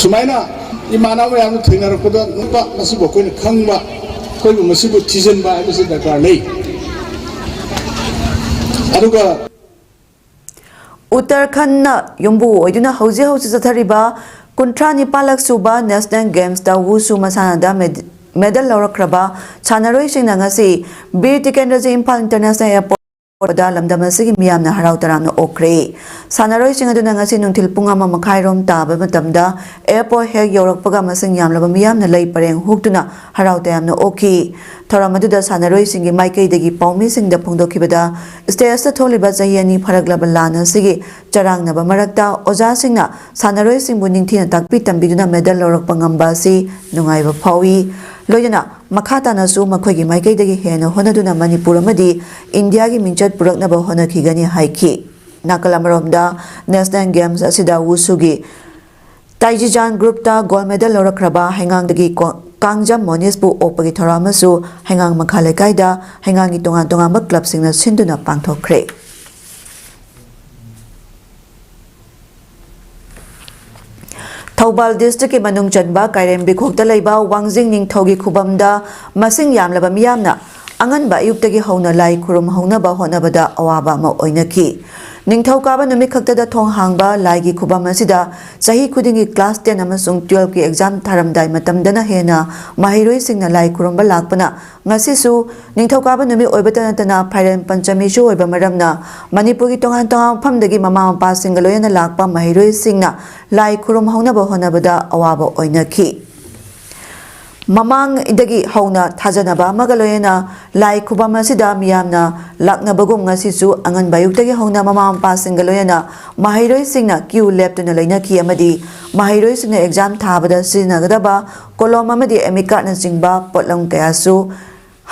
ꯁꯨꯃꯥꯏꯅ ꯏꯃꯥꯟꯅꯕ ꯃꯌꯥꯝꯗꯨ ꯊꯦꯡꯅꯔꯛꯄꯗ ꯅꯨꯄꯥ ꯃꯁꯤꯕꯨ ꯑꯩꯈꯣꯏꯅ ꯈꯪꯕ, ꯑꯩꯈꯣꯏꯕꯨ ꯃꯁꯤꯕꯨ ꯊꯤꯖꯤꯟꯕ ꯍꯥꯏꯕꯁꯤ ꯗꯔꯀꯥꯔ ꯂꯩ꯫ ꯑꯗꯨꯒ ꯎꯠꯇꯔꯈꯟꯅ ꯌꯨꯝꯕꯨ ꯑꯣꯏꯗꯨꯅ ꯍꯧꯖꯤꯛ ꯍꯧꯖꯤꯛ ꯆꯠꯊꯔꯤꯕ ꯀꯨꯟꯊ꯭ꯔꯥ ꯅꯤꯄꯥꯜꯂꯛ ꯁꯨꯕ ꯅꯦꯁꯅꯦꯜ ꯒꯦꯝꯁꯇ ꯋꯨꯁꯨ ꯃꯁꯥꯟꯅꯗ ꯃꯦꯗ-, ꯃꯦꯗꯜ ꯂꯧꯔꯛꯈ꯭ꯔꯕ ꯁꯥꯟꯅꯔꯣꯏꯁꯤꯡꯅ ꯉꯁꯤ ꯕꯤꯔ ꯇꯤꯀꯦꯟꯗ꯭ꯔꯖꯤ ꯏꯝꯐꯥꯜ ꯏꯟꯇꯔꯅꯦꯁꯅꯦꯜ ꯑꯦꯌꯔꯄꯣꯔꯠꯇ ꯂꯝꯗꯝ ꯑꯁꯤꯒꯤ ꯃꯤꯌꯥꯝꯅ ꯍꯔꯥꯎ ꯇꯔꯥꯝꯅ ꯑꯣꯛꯈ꯭ꯔꯦ꯫ ꯁꯥꯟꯅꯔꯣꯏꯁꯤꯡ ꯑꯗꯨꯅ ꯉꯁꯤ ꯅꯨꯡꯊꯤꯜ ꯄꯨꯡ ꯑꯃ ꯃꯈꯥꯏꯔꯣꯝ ꯇꯥꯕ ꯃꯇꯝꯗ ꯑꯦꯌꯔꯄꯣꯔꯠ ꯍꯦꯛ ꯌꯧꯔꯛꯄꯒ ꯃꯁꯤꯡ ꯌꯥꯝꯂꯕ ꯃꯤꯌꯥꯝꯅ ꯂꯩ ꯄꯔꯦꯡ ꯍꯨꯛꯇꯨꯅ ꯍꯔꯥꯎ ꯇꯌꯥꯝꯅ ꯑꯣꯛꯈꯤ꯫ ꯊꯧꯔꯝ ꯑꯗꯨꯗ ꯁꯥꯟꯅꯔꯣꯏꯁꯤꯡꯒꯤ ꯃꯥꯏꯀꯩꯗꯒꯤ ꯄꯥꯎꯃꯤꯁꯤꯡꯗ ꯐꯣꯡꯗꯣꯛꯈꯤꯕꯗ, ꯁ꯭ꯇꯦꯖꯇ ꯊꯣꯛꯂꯤꯕ ꯆꯍꯤ ꯑꯅꯤ ꯐꯥꯔꯛꯂꯕ ꯂꯥꯟ ꯑꯁꯤꯒꯤ ꯆꯔꯥꯡꯅꯕ ꯃꯔꯛꯇ ꯑꯣꯖꯥꯁꯤꯡꯅ ꯁꯥꯟꯅꯔꯣꯏꯁꯤꯡꯕꯨ ꯅꯤꯡꯊꯤꯅ ꯇꯥꯛꯄꯤ ꯇꯝꯕꯤꯗꯨꯅ ꯃꯦꯗꯜ ꯂꯧꯔꯛꯄ ꯉꯝꯕ ꯑꯁꯤ ꯅꯨꯡꯉꯥꯏꯕ ꯐꯥꯎꯏ꯫ ꯂꯣꯏꯅꯅ ꯃꯈꯥ ꯇꯥꯅꯁꯨ ꯃꯈꯣꯏꯒꯤ ꯃꯥꯏꯀꯩꯗꯒꯤ ꯍꯦꯟꯅ ꯍꯣꯠꯅꯗꯨꯅ ꯃꯅꯤꯄꯨꯔ ꯑꯃꯗꯤ ꯏꯟꯗꯤꯌꯥꯒꯤ ꯃꯤꯡꯆꯠ ꯄꯨꯔꯛꯅꯕ ꯍꯣꯠꯅꯈꯤꯒꯅꯤ ꯍꯥꯏꯈꯤ꯫ ꯅꯥꯀꯜ ꯑꯃꯔꯣꯝꯗ, ꯅꯦꯁꯅꯦꯜ ꯒꯦꯝꯁ ꯑꯁꯤꯗ ꯋꯨꯁꯨꯒꯤ ꯇꯥꯏꯖꯤꯖꯥꯟ ꯒ꯭ꯔꯨꯞꯇ ꯒꯣꯜ ꯃꯦꯗꯜ ꯂꯧꯔꯛꯈ꯭ꯔꯕ ꯍꯩꯉꯥꯡꯗꯒꯤ ꯀꯣ-, ꯀꯥꯡꯖꯝ ꯃꯣꯅꯤꯁꯄꯨ ꯑꯣꯛꯄꯒꯤ ꯊꯧꯔꯝ ꯑꯃꯁꯨ ꯍꯩꯉꯥꯡ ꯃꯈꯥ ꯂꯩꯀꯥꯏꯗ ꯍꯩꯉꯥꯡꯒꯤ ꯇꯣꯉꯥꯟ ꯇꯣꯉꯥꯟꯕ ꯀ꯭ꯂꯕꯁꯤꯡꯅ ꯁꯤꯟꯗꯨꯅ ꯄꯥꯡꯊꯣꯛꯈ꯭ꯔꯦ꯫ ꯊꯧꯕꯥꯜ ꯗꯤꯁꯇ꯭ꯔꯤꯛꯀꯤ ꯃꯅꯨꯡ ꯆꯟꯕ ꯀꯥꯏꯔꯦꯝꯕꯤꯈꯣꯛꯇ ꯂꯩꯕ ꯋꯥꯡꯖꯤꯡ ꯅꯤꯡꯊꯧꯒꯤ ꯈꯨꯕꯝꯗ ꯃꯁꯤꯡ ꯌꯥꯝꯂꯕ ꯃꯤꯌꯥꯝꯅ ꯑꯉꯟꯕ ꯑꯌꯨꯛꯇꯒꯤ ꯍꯧꯅ ꯂꯥꯏ ꯈꯨꯔꯨꯝ ꯍꯧꯅꯕ ꯍꯣꯠꯅꯕꯗ ꯑꯋꯥꯕ ꯑꯃ ꯑꯣꯏꯅꯈꯤ꯫ ꯅꯤꯡꯊꯧꯀꯥꯕ ꯅꯨꯃꯤꯠ ꯈꯛꯇꯗ ꯊꯣꯡ ꯍꯥꯡꯕ ꯂꯥꯏꯒꯤ ꯈꯨꯕꯝ ꯑꯁꯤꯗ ꯆꯍꯤ ꯈꯨꯗꯤꯡꯒꯤ ꯀ꯭ꯂꯥꯁ ꯇꯦꯟ ꯑꯃꯁꯨꯡ ꯇꯨꯋꯦꯜꯐꯀꯤ ꯑꯦꯛꯖꯥꯝ ꯊꯥꯔꯝꯗꯥꯏ ꯃꯇꯝꯗꯅ ꯍꯦꯟꯅ ꯃꯍꯩꯔꯣꯏꯁꯤꯡꯅ ꯂꯥꯏ ꯈꯨꯔꯨꯝꯕ ꯂꯥꯛꯄꯅ ꯉꯁꯤꯁꯨ ꯅꯤꯡꯊꯧꯀꯥꯕ ꯅꯨꯃꯤꯠ ꯑꯣꯏꯕꯇ ꯅꯠꯇꯅ ꯐꯥꯏꯔꯦꯟ ꯄꯟꯆꯃꯤꯁꯨ ꯑꯣꯏꯕ ꯃꯔꯝꯅ ꯃꯅꯤꯄꯨꯔꯒꯤ ꯇꯣꯉꯥꯟ ꯇꯣꯉꯥꯟꯕ ꯃꯐꯝꯗꯒꯤ ꯃꯃꯥ ꯃꯄꯥꯁꯤꯡꯒ ꯂꯣꯏꯅꯅ ꯂꯥꯛꯄ ꯃꯍꯩꯔꯣꯏꯁꯤꯡꯅ ꯂꯥꯏ ꯈꯨꯔꯨꯝ ꯍꯧꯅꯕ ꯍꯣꯠꯅꯕꯗ ꯑꯋꯥꯕ ꯑꯣꯏꯅꯈꯤ꯫ ꯃꯃꯥꯡꯗꯒꯤ ꯍꯧꯅ ꯊꯥꯖꯅꯕ ꯑꯃꯒ ꯂꯣꯏꯅꯅ ꯂꯥꯏ ꯈꯨꯕꯝ ꯑꯁꯤꯗ ꯃꯤꯌꯥꯝꯅ ꯂꯥꯛꯅꯕꯒꯨꯝ ꯉꯁꯤꯁꯨ ꯑꯉꯟꯕ ꯑꯌꯨꯛꯇꯒꯤ ꯍꯧꯅ ꯃꯃꯥ ꯃꯄꯥꯁꯤꯡꯒ ꯂꯣꯏꯅꯅ ꯃꯍꯩꯔꯣꯏꯁꯤꯡꯅ ꯀ꯭ꯌꯨ ꯂꯦꯞꯇꯨꯅ ꯂꯩꯅꯈꯤ ꯑꯃꯗꯤ ꯃꯍꯩꯔꯣꯏꯁꯤꯡꯅ ꯑꯦꯛꯖꯥꯝ ꯊꯥꯕꯗ ꯁꯤꯖꯤꯟꯅꯒꯗꯕ ꯀꯣꯂꯣꯝ ꯑꯃꯗꯤ ꯑꯦꯃꯤ ꯀꯥꯔꯠꯅꯆꯤꯡꯕ ꯄꯣꯠꯂꯝ ꯀꯌꯥꯁꯨ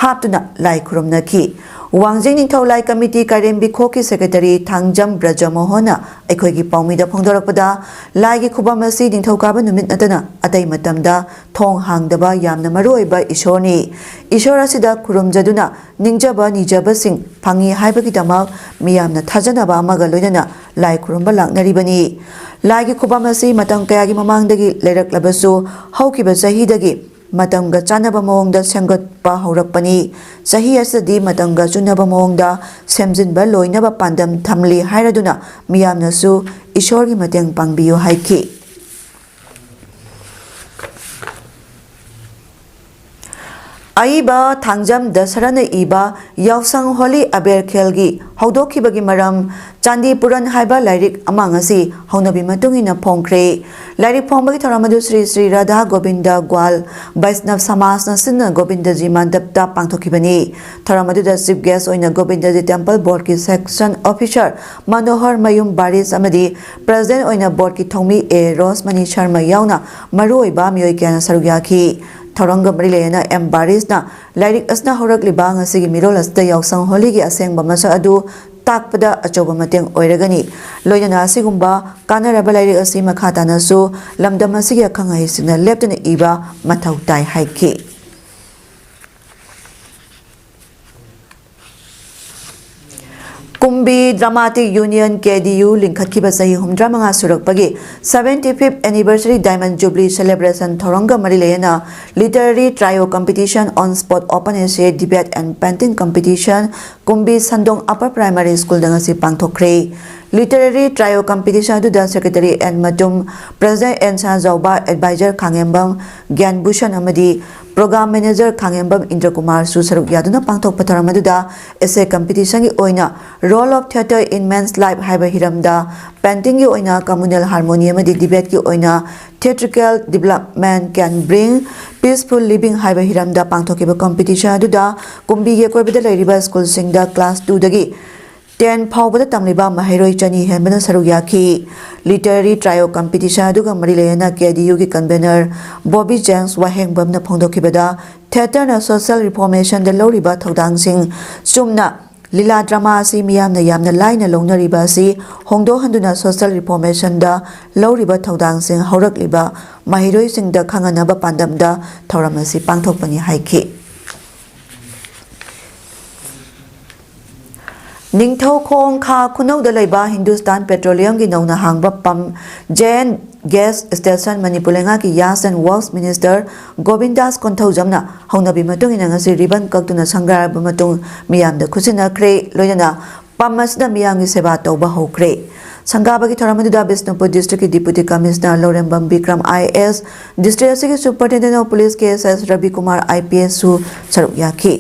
ꯍꯥꯞꯇꯨꯅ ꯂꯥꯏ ꯈꯨꯔꯨꯝꯅꯈꯤ꯫ ꯋꯥꯡꯖꯤꯡ ꯅꯤꯡꯊꯧ ꯂꯥꯏ ꯀꯃꯤꯇꯤ ꯀꯥꯏꯔꯦꯝꯕꯤ ꯈꯣꯛꯀꯤ ꯁꯦꯀ꯭ꯔꯦꯇꯔꯤ ꯊꯥꯡꯖꯝ ꯕ꯭ꯔꯖꯃꯣꯍꯟꯅ ꯑꯩꯈꯣꯏꯒꯤ ꯄꯥꯎꯃꯤꯗ ꯐꯣꯡꯗꯣꯔꯛꯄꯗ, ꯂꯥꯏꯒꯤ ꯈꯨꯕꯝ ꯑꯁꯤ ꯅꯤꯡꯊꯧꯀꯥꯕ ꯅꯨꯃꯤꯠ ꯅꯠꯇꯅ ꯑꯇꯩ ꯃꯇꯝꯗ ꯊꯣꯡ ꯍꯥꯡꯗꯕ ꯌꯥꯝꯅ ꯃꯔꯨꯑꯣꯏꯕ ꯏꯁꯣꯔꯅꯤ꯫ ꯏꯁꯣꯔ ꯑꯁꯤꯗ ꯈꯨꯔꯨꯝꯖꯗꯨꯅ ꯅꯤꯡꯖꯕ ꯅꯤꯖꯕꯁꯤꯡ ꯐꯪꯏ ꯍꯥꯏꯕꯒꯤꯗꯃꯛ ꯃꯤꯌꯥꯝꯅ ꯊꯥꯖꯅꯕ ꯑꯃꯒ ꯂꯣꯏꯅꯅ ꯂꯥꯏ ꯈꯨꯔꯨꯝꯕ ꯂꯥꯛꯅꯔꯤꯕꯅꯤ꯫ ꯂꯥꯏꯒꯤ ꯈꯨꯕꯝ ꯑꯁꯤ ꯃꯇꯝ ꯀꯌꯥꯒꯤ ꯃꯃꯥꯡꯗꯒꯤ ꯂꯩꯔꯛꯂꯕꯁꯨ, ꯍꯧꯈꯤꯕ ꯆꯍꯤꯗꯒꯤ ꯃꯇꯝꯒ ꯆꯥꯟꯅꯕ ꯃꯑꯣꯡꯗ ꯁꯦꯝꯒꯠꯄ ꯍꯧꯔꯛꯄꯅꯤ꯫ ꯆꯍꯤ ꯑꯁꯤꯗꯗꯤ ꯃꯇꯝꯒ ꯆꯨꯅꯕ ꯃꯑꯣꯡꯗ ꯁꯦꯝꯖꯤꯟꯕ ꯂꯣꯏꯅꯕ ꯄꯥꯟꯗꯝ ꯊꯝꯂꯤ ꯍꯥꯏꯔꯗꯨꯅ ꯃꯤꯌꯥꯝꯅꯁꯨ ꯏꯁꯣꯔꯒꯤ ꯃꯇꯦꯡ ꯄꯥꯡꯕꯤꯌꯨ ꯍꯥꯏꯈꯤ꯫ ꯑꯏꯕ ꯊꯥꯡꯖꯝ ꯗꯁꯔꯅ ꯏꯕ ꯌꯥꯎꯁꯪ ꯍꯣꯂꯤ ꯑꯕꯦꯔ ꯈꯦꯜꯒꯤ ꯍꯧꯗꯣꯛꯈꯤꯕꯒꯤ ꯃꯔꯝ, ꯆꯥꯟꯗꯤ ꯄꯨꯔꯟ ꯍꯥꯏꯕ ꯂꯥꯏꯔꯤꯛ ꯑꯃ ꯉꯁꯤ ꯍꯧꯅꯕꯤ ꯃꯇꯨꯡ ꯏꯟꯅ ꯐꯣꯡꯈ꯭ꯔꯦ꯫ ꯂꯥꯏꯔꯤꯛ ꯐꯣꯡꯕꯒꯤ ꯊꯧꯔꯝ ꯑꯗꯨ ꯁ꯭ꯔꯤ ꯁ꯭ꯔꯤ ꯔꯥꯙꯥ ꯒꯣꯕꯤꯟꯗ ꯒ꯭ꯋꯥꯜ ꯕꯩꯁꯅꯕ ꯁꯃꯥꯖꯅ ꯁꯤꯟꯗꯨꯅ ꯒꯣꯕꯤꯟꯗꯖꯤ ꯃꯟꯗꯞꯇ ꯄꯥꯡꯊꯣꯛꯈꯤꯕꯅꯤ꯫ ꯊꯧꯔꯝ ꯑꯗꯨꯗ ꯆꯤꯐ ꯒꯦꯁ ꯑꯣꯏꯅ ꯒꯣꯕꯤꯟꯗꯖꯤ ꯇꯦꯝꯄꯜ ꯕꯣꯔꯗꯀꯤ ꯁꯦꯛꯁꯟ ꯑꯣꯐꯤꯁꯥꯔ ꯃꯅꯣꯍꯔ ꯃꯌꯨꯝ ꯕꯥꯔꯤꯁ ꯑꯃꯗꯤ ꯄ꯭ꯔꯁꯤꯗꯦꯟ ꯑꯣꯏꯅ ꯕꯣꯔꯗꯀꯤ ꯊꯧꯃꯤ ꯑꯦ ꯔꯣꯁꯃꯅꯤ ꯁꯔꯃ ꯌꯥꯎꯅ ꯃꯔꯨꯑꯣꯏꯕ ꯃꯤꯑꯣꯏ ꯀꯌꯥꯅ ꯁꯔꯨꯛ ꯌꯥꯈꯤ꯫ ꯊꯧꯔꯝꯒ ꯃꯔꯤ ꯂꯩꯅꯅ ꯑꯦꯝ ꯕꯥꯔꯤꯁꯅ ꯂꯥꯏꯔꯤꯛ ꯑꯁꯤꯅ ꯍꯧꯔꯛꯂꯤꯕ ꯉꯁꯤꯒꯤ ꯃꯤꯔꯣꯜ ꯑꯁꯤꯗ ꯌꯥꯎꯁꯪ ꯍꯣꯂꯤꯒꯤ ꯑꯁꯦꯡꯕ ꯃꯁꯛ ꯑꯗꯨ ꯇꯥꯛꯄꯗ ꯑꯆꯧꯕ ꯃꯇꯦꯡ ꯑꯣꯏꯔꯒꯅꯤ꯫ ꯂꯣꯏꯅꯅ ꯑꯁꯤꯒꯨꯝꯕ ꯀꯥꯟꯅꯔꯕ ꯂꯥꯏꯔꯤꯛ ꯑꯁꯤ ꯃꯈꯥ ꯇꯥꯅꯁꯨ ꯂꯝꯗꯝ ꯑꯁꯤꯒꯤ ꯑꯈꯪ ꯑꯍꯩꯁꯤꯡꯅ ꯂꯦꯞꯇꯅ ꯏꯕ ꯃꯊꯧ ꯇꯥꯏ ꯍꯥꯏꯈꯤ꯫ ꯀꯨꯝꯕꯤ ꯗ꯭ꯔꯃꯥꯇꯤꯛ ꯌꯨꯅꯤꯌꯟ, ꯀꯦ ꯗꯤ ꯌꯨ, ꯂꯤꯡꯈꯠꯈꯤꯕ ꯆꯍꯤ ꯍꯨꯝꯐꯨꯇꯔꯥꯃꯉꯥ ꯁꯨꯔꯛꯄꯒꯤ seventy fifth anniversary diamond jubilee celebration ꯊꯧꯔꯝꯒ ꯃꯔꯤ ꯂꯩꯅꯅ literary trio competition, on spot open essay, debate and painting competition ꯀꯨꯝꯕꯤ ꯁꯟꯗꯣꯡ upper primary schoolꯗ ꯉꯁꯤ ꯄꯥꯡꯊꯣꯛꯈ꯭ꯔꯦ꯫ Literary trio competition ꯑꯗꯨꯗ secretary ꯑꯦꯟ ꯃꯇꯨꯝ, president ꯑꯦꯟ ꯁꯅꯥꯖꯥꯎꯕ, advisor ꯈꯥꯉꯦꯝꯕꯝ ꯒ꯭ꯌꯥꯟꯚꯨꯁꯟ ꯑꯃꯗꯤ program manager ꯈꯥꯉꯦꯝꯕꯝ ꯏꯟꯗ꯭ꯔꯀꯨꯃꯥꯔꯁꯨ ꯁꯔꯨꯛ ꯌꯥꯗꯨꯅ ꯄꯥꯡꯊꯣꯛꯄ ꯊꯧꯔꯝ ꯑꯗꯨꯗ essay competitionꯒꯤ ꯑꯣꯏꯅ Role of Theatre in Men's Life ꯍꯥꯏꯕ ꯍꯤꯔꯝꯗ, paintingꯒꯤ ꯑꯣꯏꯅ communal harmony ꯑꯃꯗꯤ debateꯀꯤ ꯑꯣꯏꯅ Theatrical Development Can Bring Peaceful Living ꯍꯥꯏꯕ ꯍꯤꯔꯝꯗ ꯄꯥꯡꯊꯣꯛꯈꯤꯕ ꯀꯝꯄꯤꯇꯤꯁꯟ ꯑꯗꯨꯗ ꯀꯨꯝꯕꯤꯒꯤ ꯑꯀꯣꯏꯕꯗ ꯂꯩꯔꯤꯕ ꯁ꯭ꯀꯨꯜꯁꯤꯡꯗ ꯀ꯭ꯂꯥꯁ ꯇꯨꯗꯒꯤ ꯇꯦꯟ ꯐꯥꯎꯕꯗ ꯇꯝꯂꯤꯕ ꯃꯍꯩꯔꯣꯏ ꯆꯅꯤ ꯍꯦꯟꯕꯅ ꯁꯔꯨꯛ ꯌꯥꯈꯤ꯫ Literary Trio Competition ꯑꯗꯨꯒ ꯃꯔꯤ ꯂꯩꯅꯅ ꯀꯦ ꯗꯤ ꯌꯨꯒꯤ ꯀꯟꯚꯦꯅꯔ ꯕꯣꯕꯤ ꯖꯦꯝꯁ ꯋꯥꯍꯦꯡꯕꯝꯅ ꯐꯣꯡꯗꯣꯛꯈꯤꯕꯗ, ꯊꯤꯌꯦꯇꯔꯅ ꯁꯣꯁꯤꯌꯦꯜ ꯔꯤꯐꯣꯔꯃꯦꯁꯟꯗ ꯂꯧꯔꯤꯕ ꯊꯧꯗꯥꯡꯁꯤꯡ ꯆꯨꯝꯅ ꯂꯤꯂꯥ ꯗ꯭ꯔꯃꯥ ꯑꯁꯤ ꯃꯤꯌꯥꯝꯅ ꯌꯥꯝꯅ ꯂꯥꯏꯅ ꯂꯧꯅꯔꯤꯕ ꯑꯁꯤ ꯍꯣꯡꯗꯣꯛꯍꯟꯗꯨꯅ ꯁꯣꯁꯤꯌꯦꯜ ꯔꯤꯐꯣꯔꯃꯦꯁꯟꯗ ꯂꯧꯔꯤꯕ ꯊꯧꯗꯥꯡꯁꯤꯡ ꯍꯧꯔꯛꯂꯤꯕ ꯃꯍꯩꯔꯣꯏꯁꯤꯡꯗ ꯈꯪꯍꯟꯅꯕ ꯄꯥꯟꯗꯝꯗ ꯊꯧꯔꯝ ꯑꯁꯤ ꯄꯥꯡꯊꯣꯛꯄꯅꯤ ꯍꯥꯏꯈꯤ꯫ ꯅꯤꯡꯊꯧꯈꯣꯡ ꯈꯥ ꯈꯨꯅꯧꯗ ꯂꯩꯕ ꯍꯤꯟꯗꯨꯁꯇꯥꯟ ꯄꯦꯇ꯭ꯔꯣꯂꯤꯌꯝꯒꯤ ꯅꯧꯅ ꯍꯥꯡꯕ pump J and gas station Manipur ꯂꯩꯉꯥꯛꯀꯤ ꯌꯥꯁ ꯑꯦꯟ ꯋꯥꯔꯛꯁ ꯃꯤꯅꯤꯁꯇꯔ ꯒꯣꯕꯤꯟꯗꯥꯁ ꯀꯣꯟꯊꯧꯖꯝꯅ ꯍꯧꯅꯕꯤ ꯃꯇꯨꯡ ꯏꯟꯅ ꯉꯁꯤ ꯔꯤꯕꯟ ꯀꯛꯇꯨꯅ ꯁꯪꯒꯥꯔꯕ ꯃꯇꯨꯡ ꯃꯤꯌꯥꯝꯗ ꯈꯨꯠꯁꯤꯟꯅꯈ꯭ꯔꯦ꯫ ꯂꯣꯏꯅꯅ ꯄꯝ ꯑꯁꯤꯗ ꯃꯤꯌꯥꯝꯒꯤ ꯁꯦꯕꯥ ꯇꯧꯕ ꯍꯧꯈ꯭ꯔꯦ꯫ ꯁꯪꯒꯥꯕꯒꯤ ꯊꯧꯔꯝ ꯑꯗꯨꯗ ꯕꯤꯁꯅꯨꯄꯨꯔ ꯗꯤꯁꯇ꯭ꯔꯤꯛꯀꯤ deputy commissioner Lourembam Bikram I A S, district ꯑꯁꯤꯒꯤ superintendent of police K S S ꯔꯕꯤꯀꯨꯃꯥꯔ I P ꯑꯦꯁꯁꯨ ꯁꯔꯨꯛ ꯌꯥꯈꯤ꯫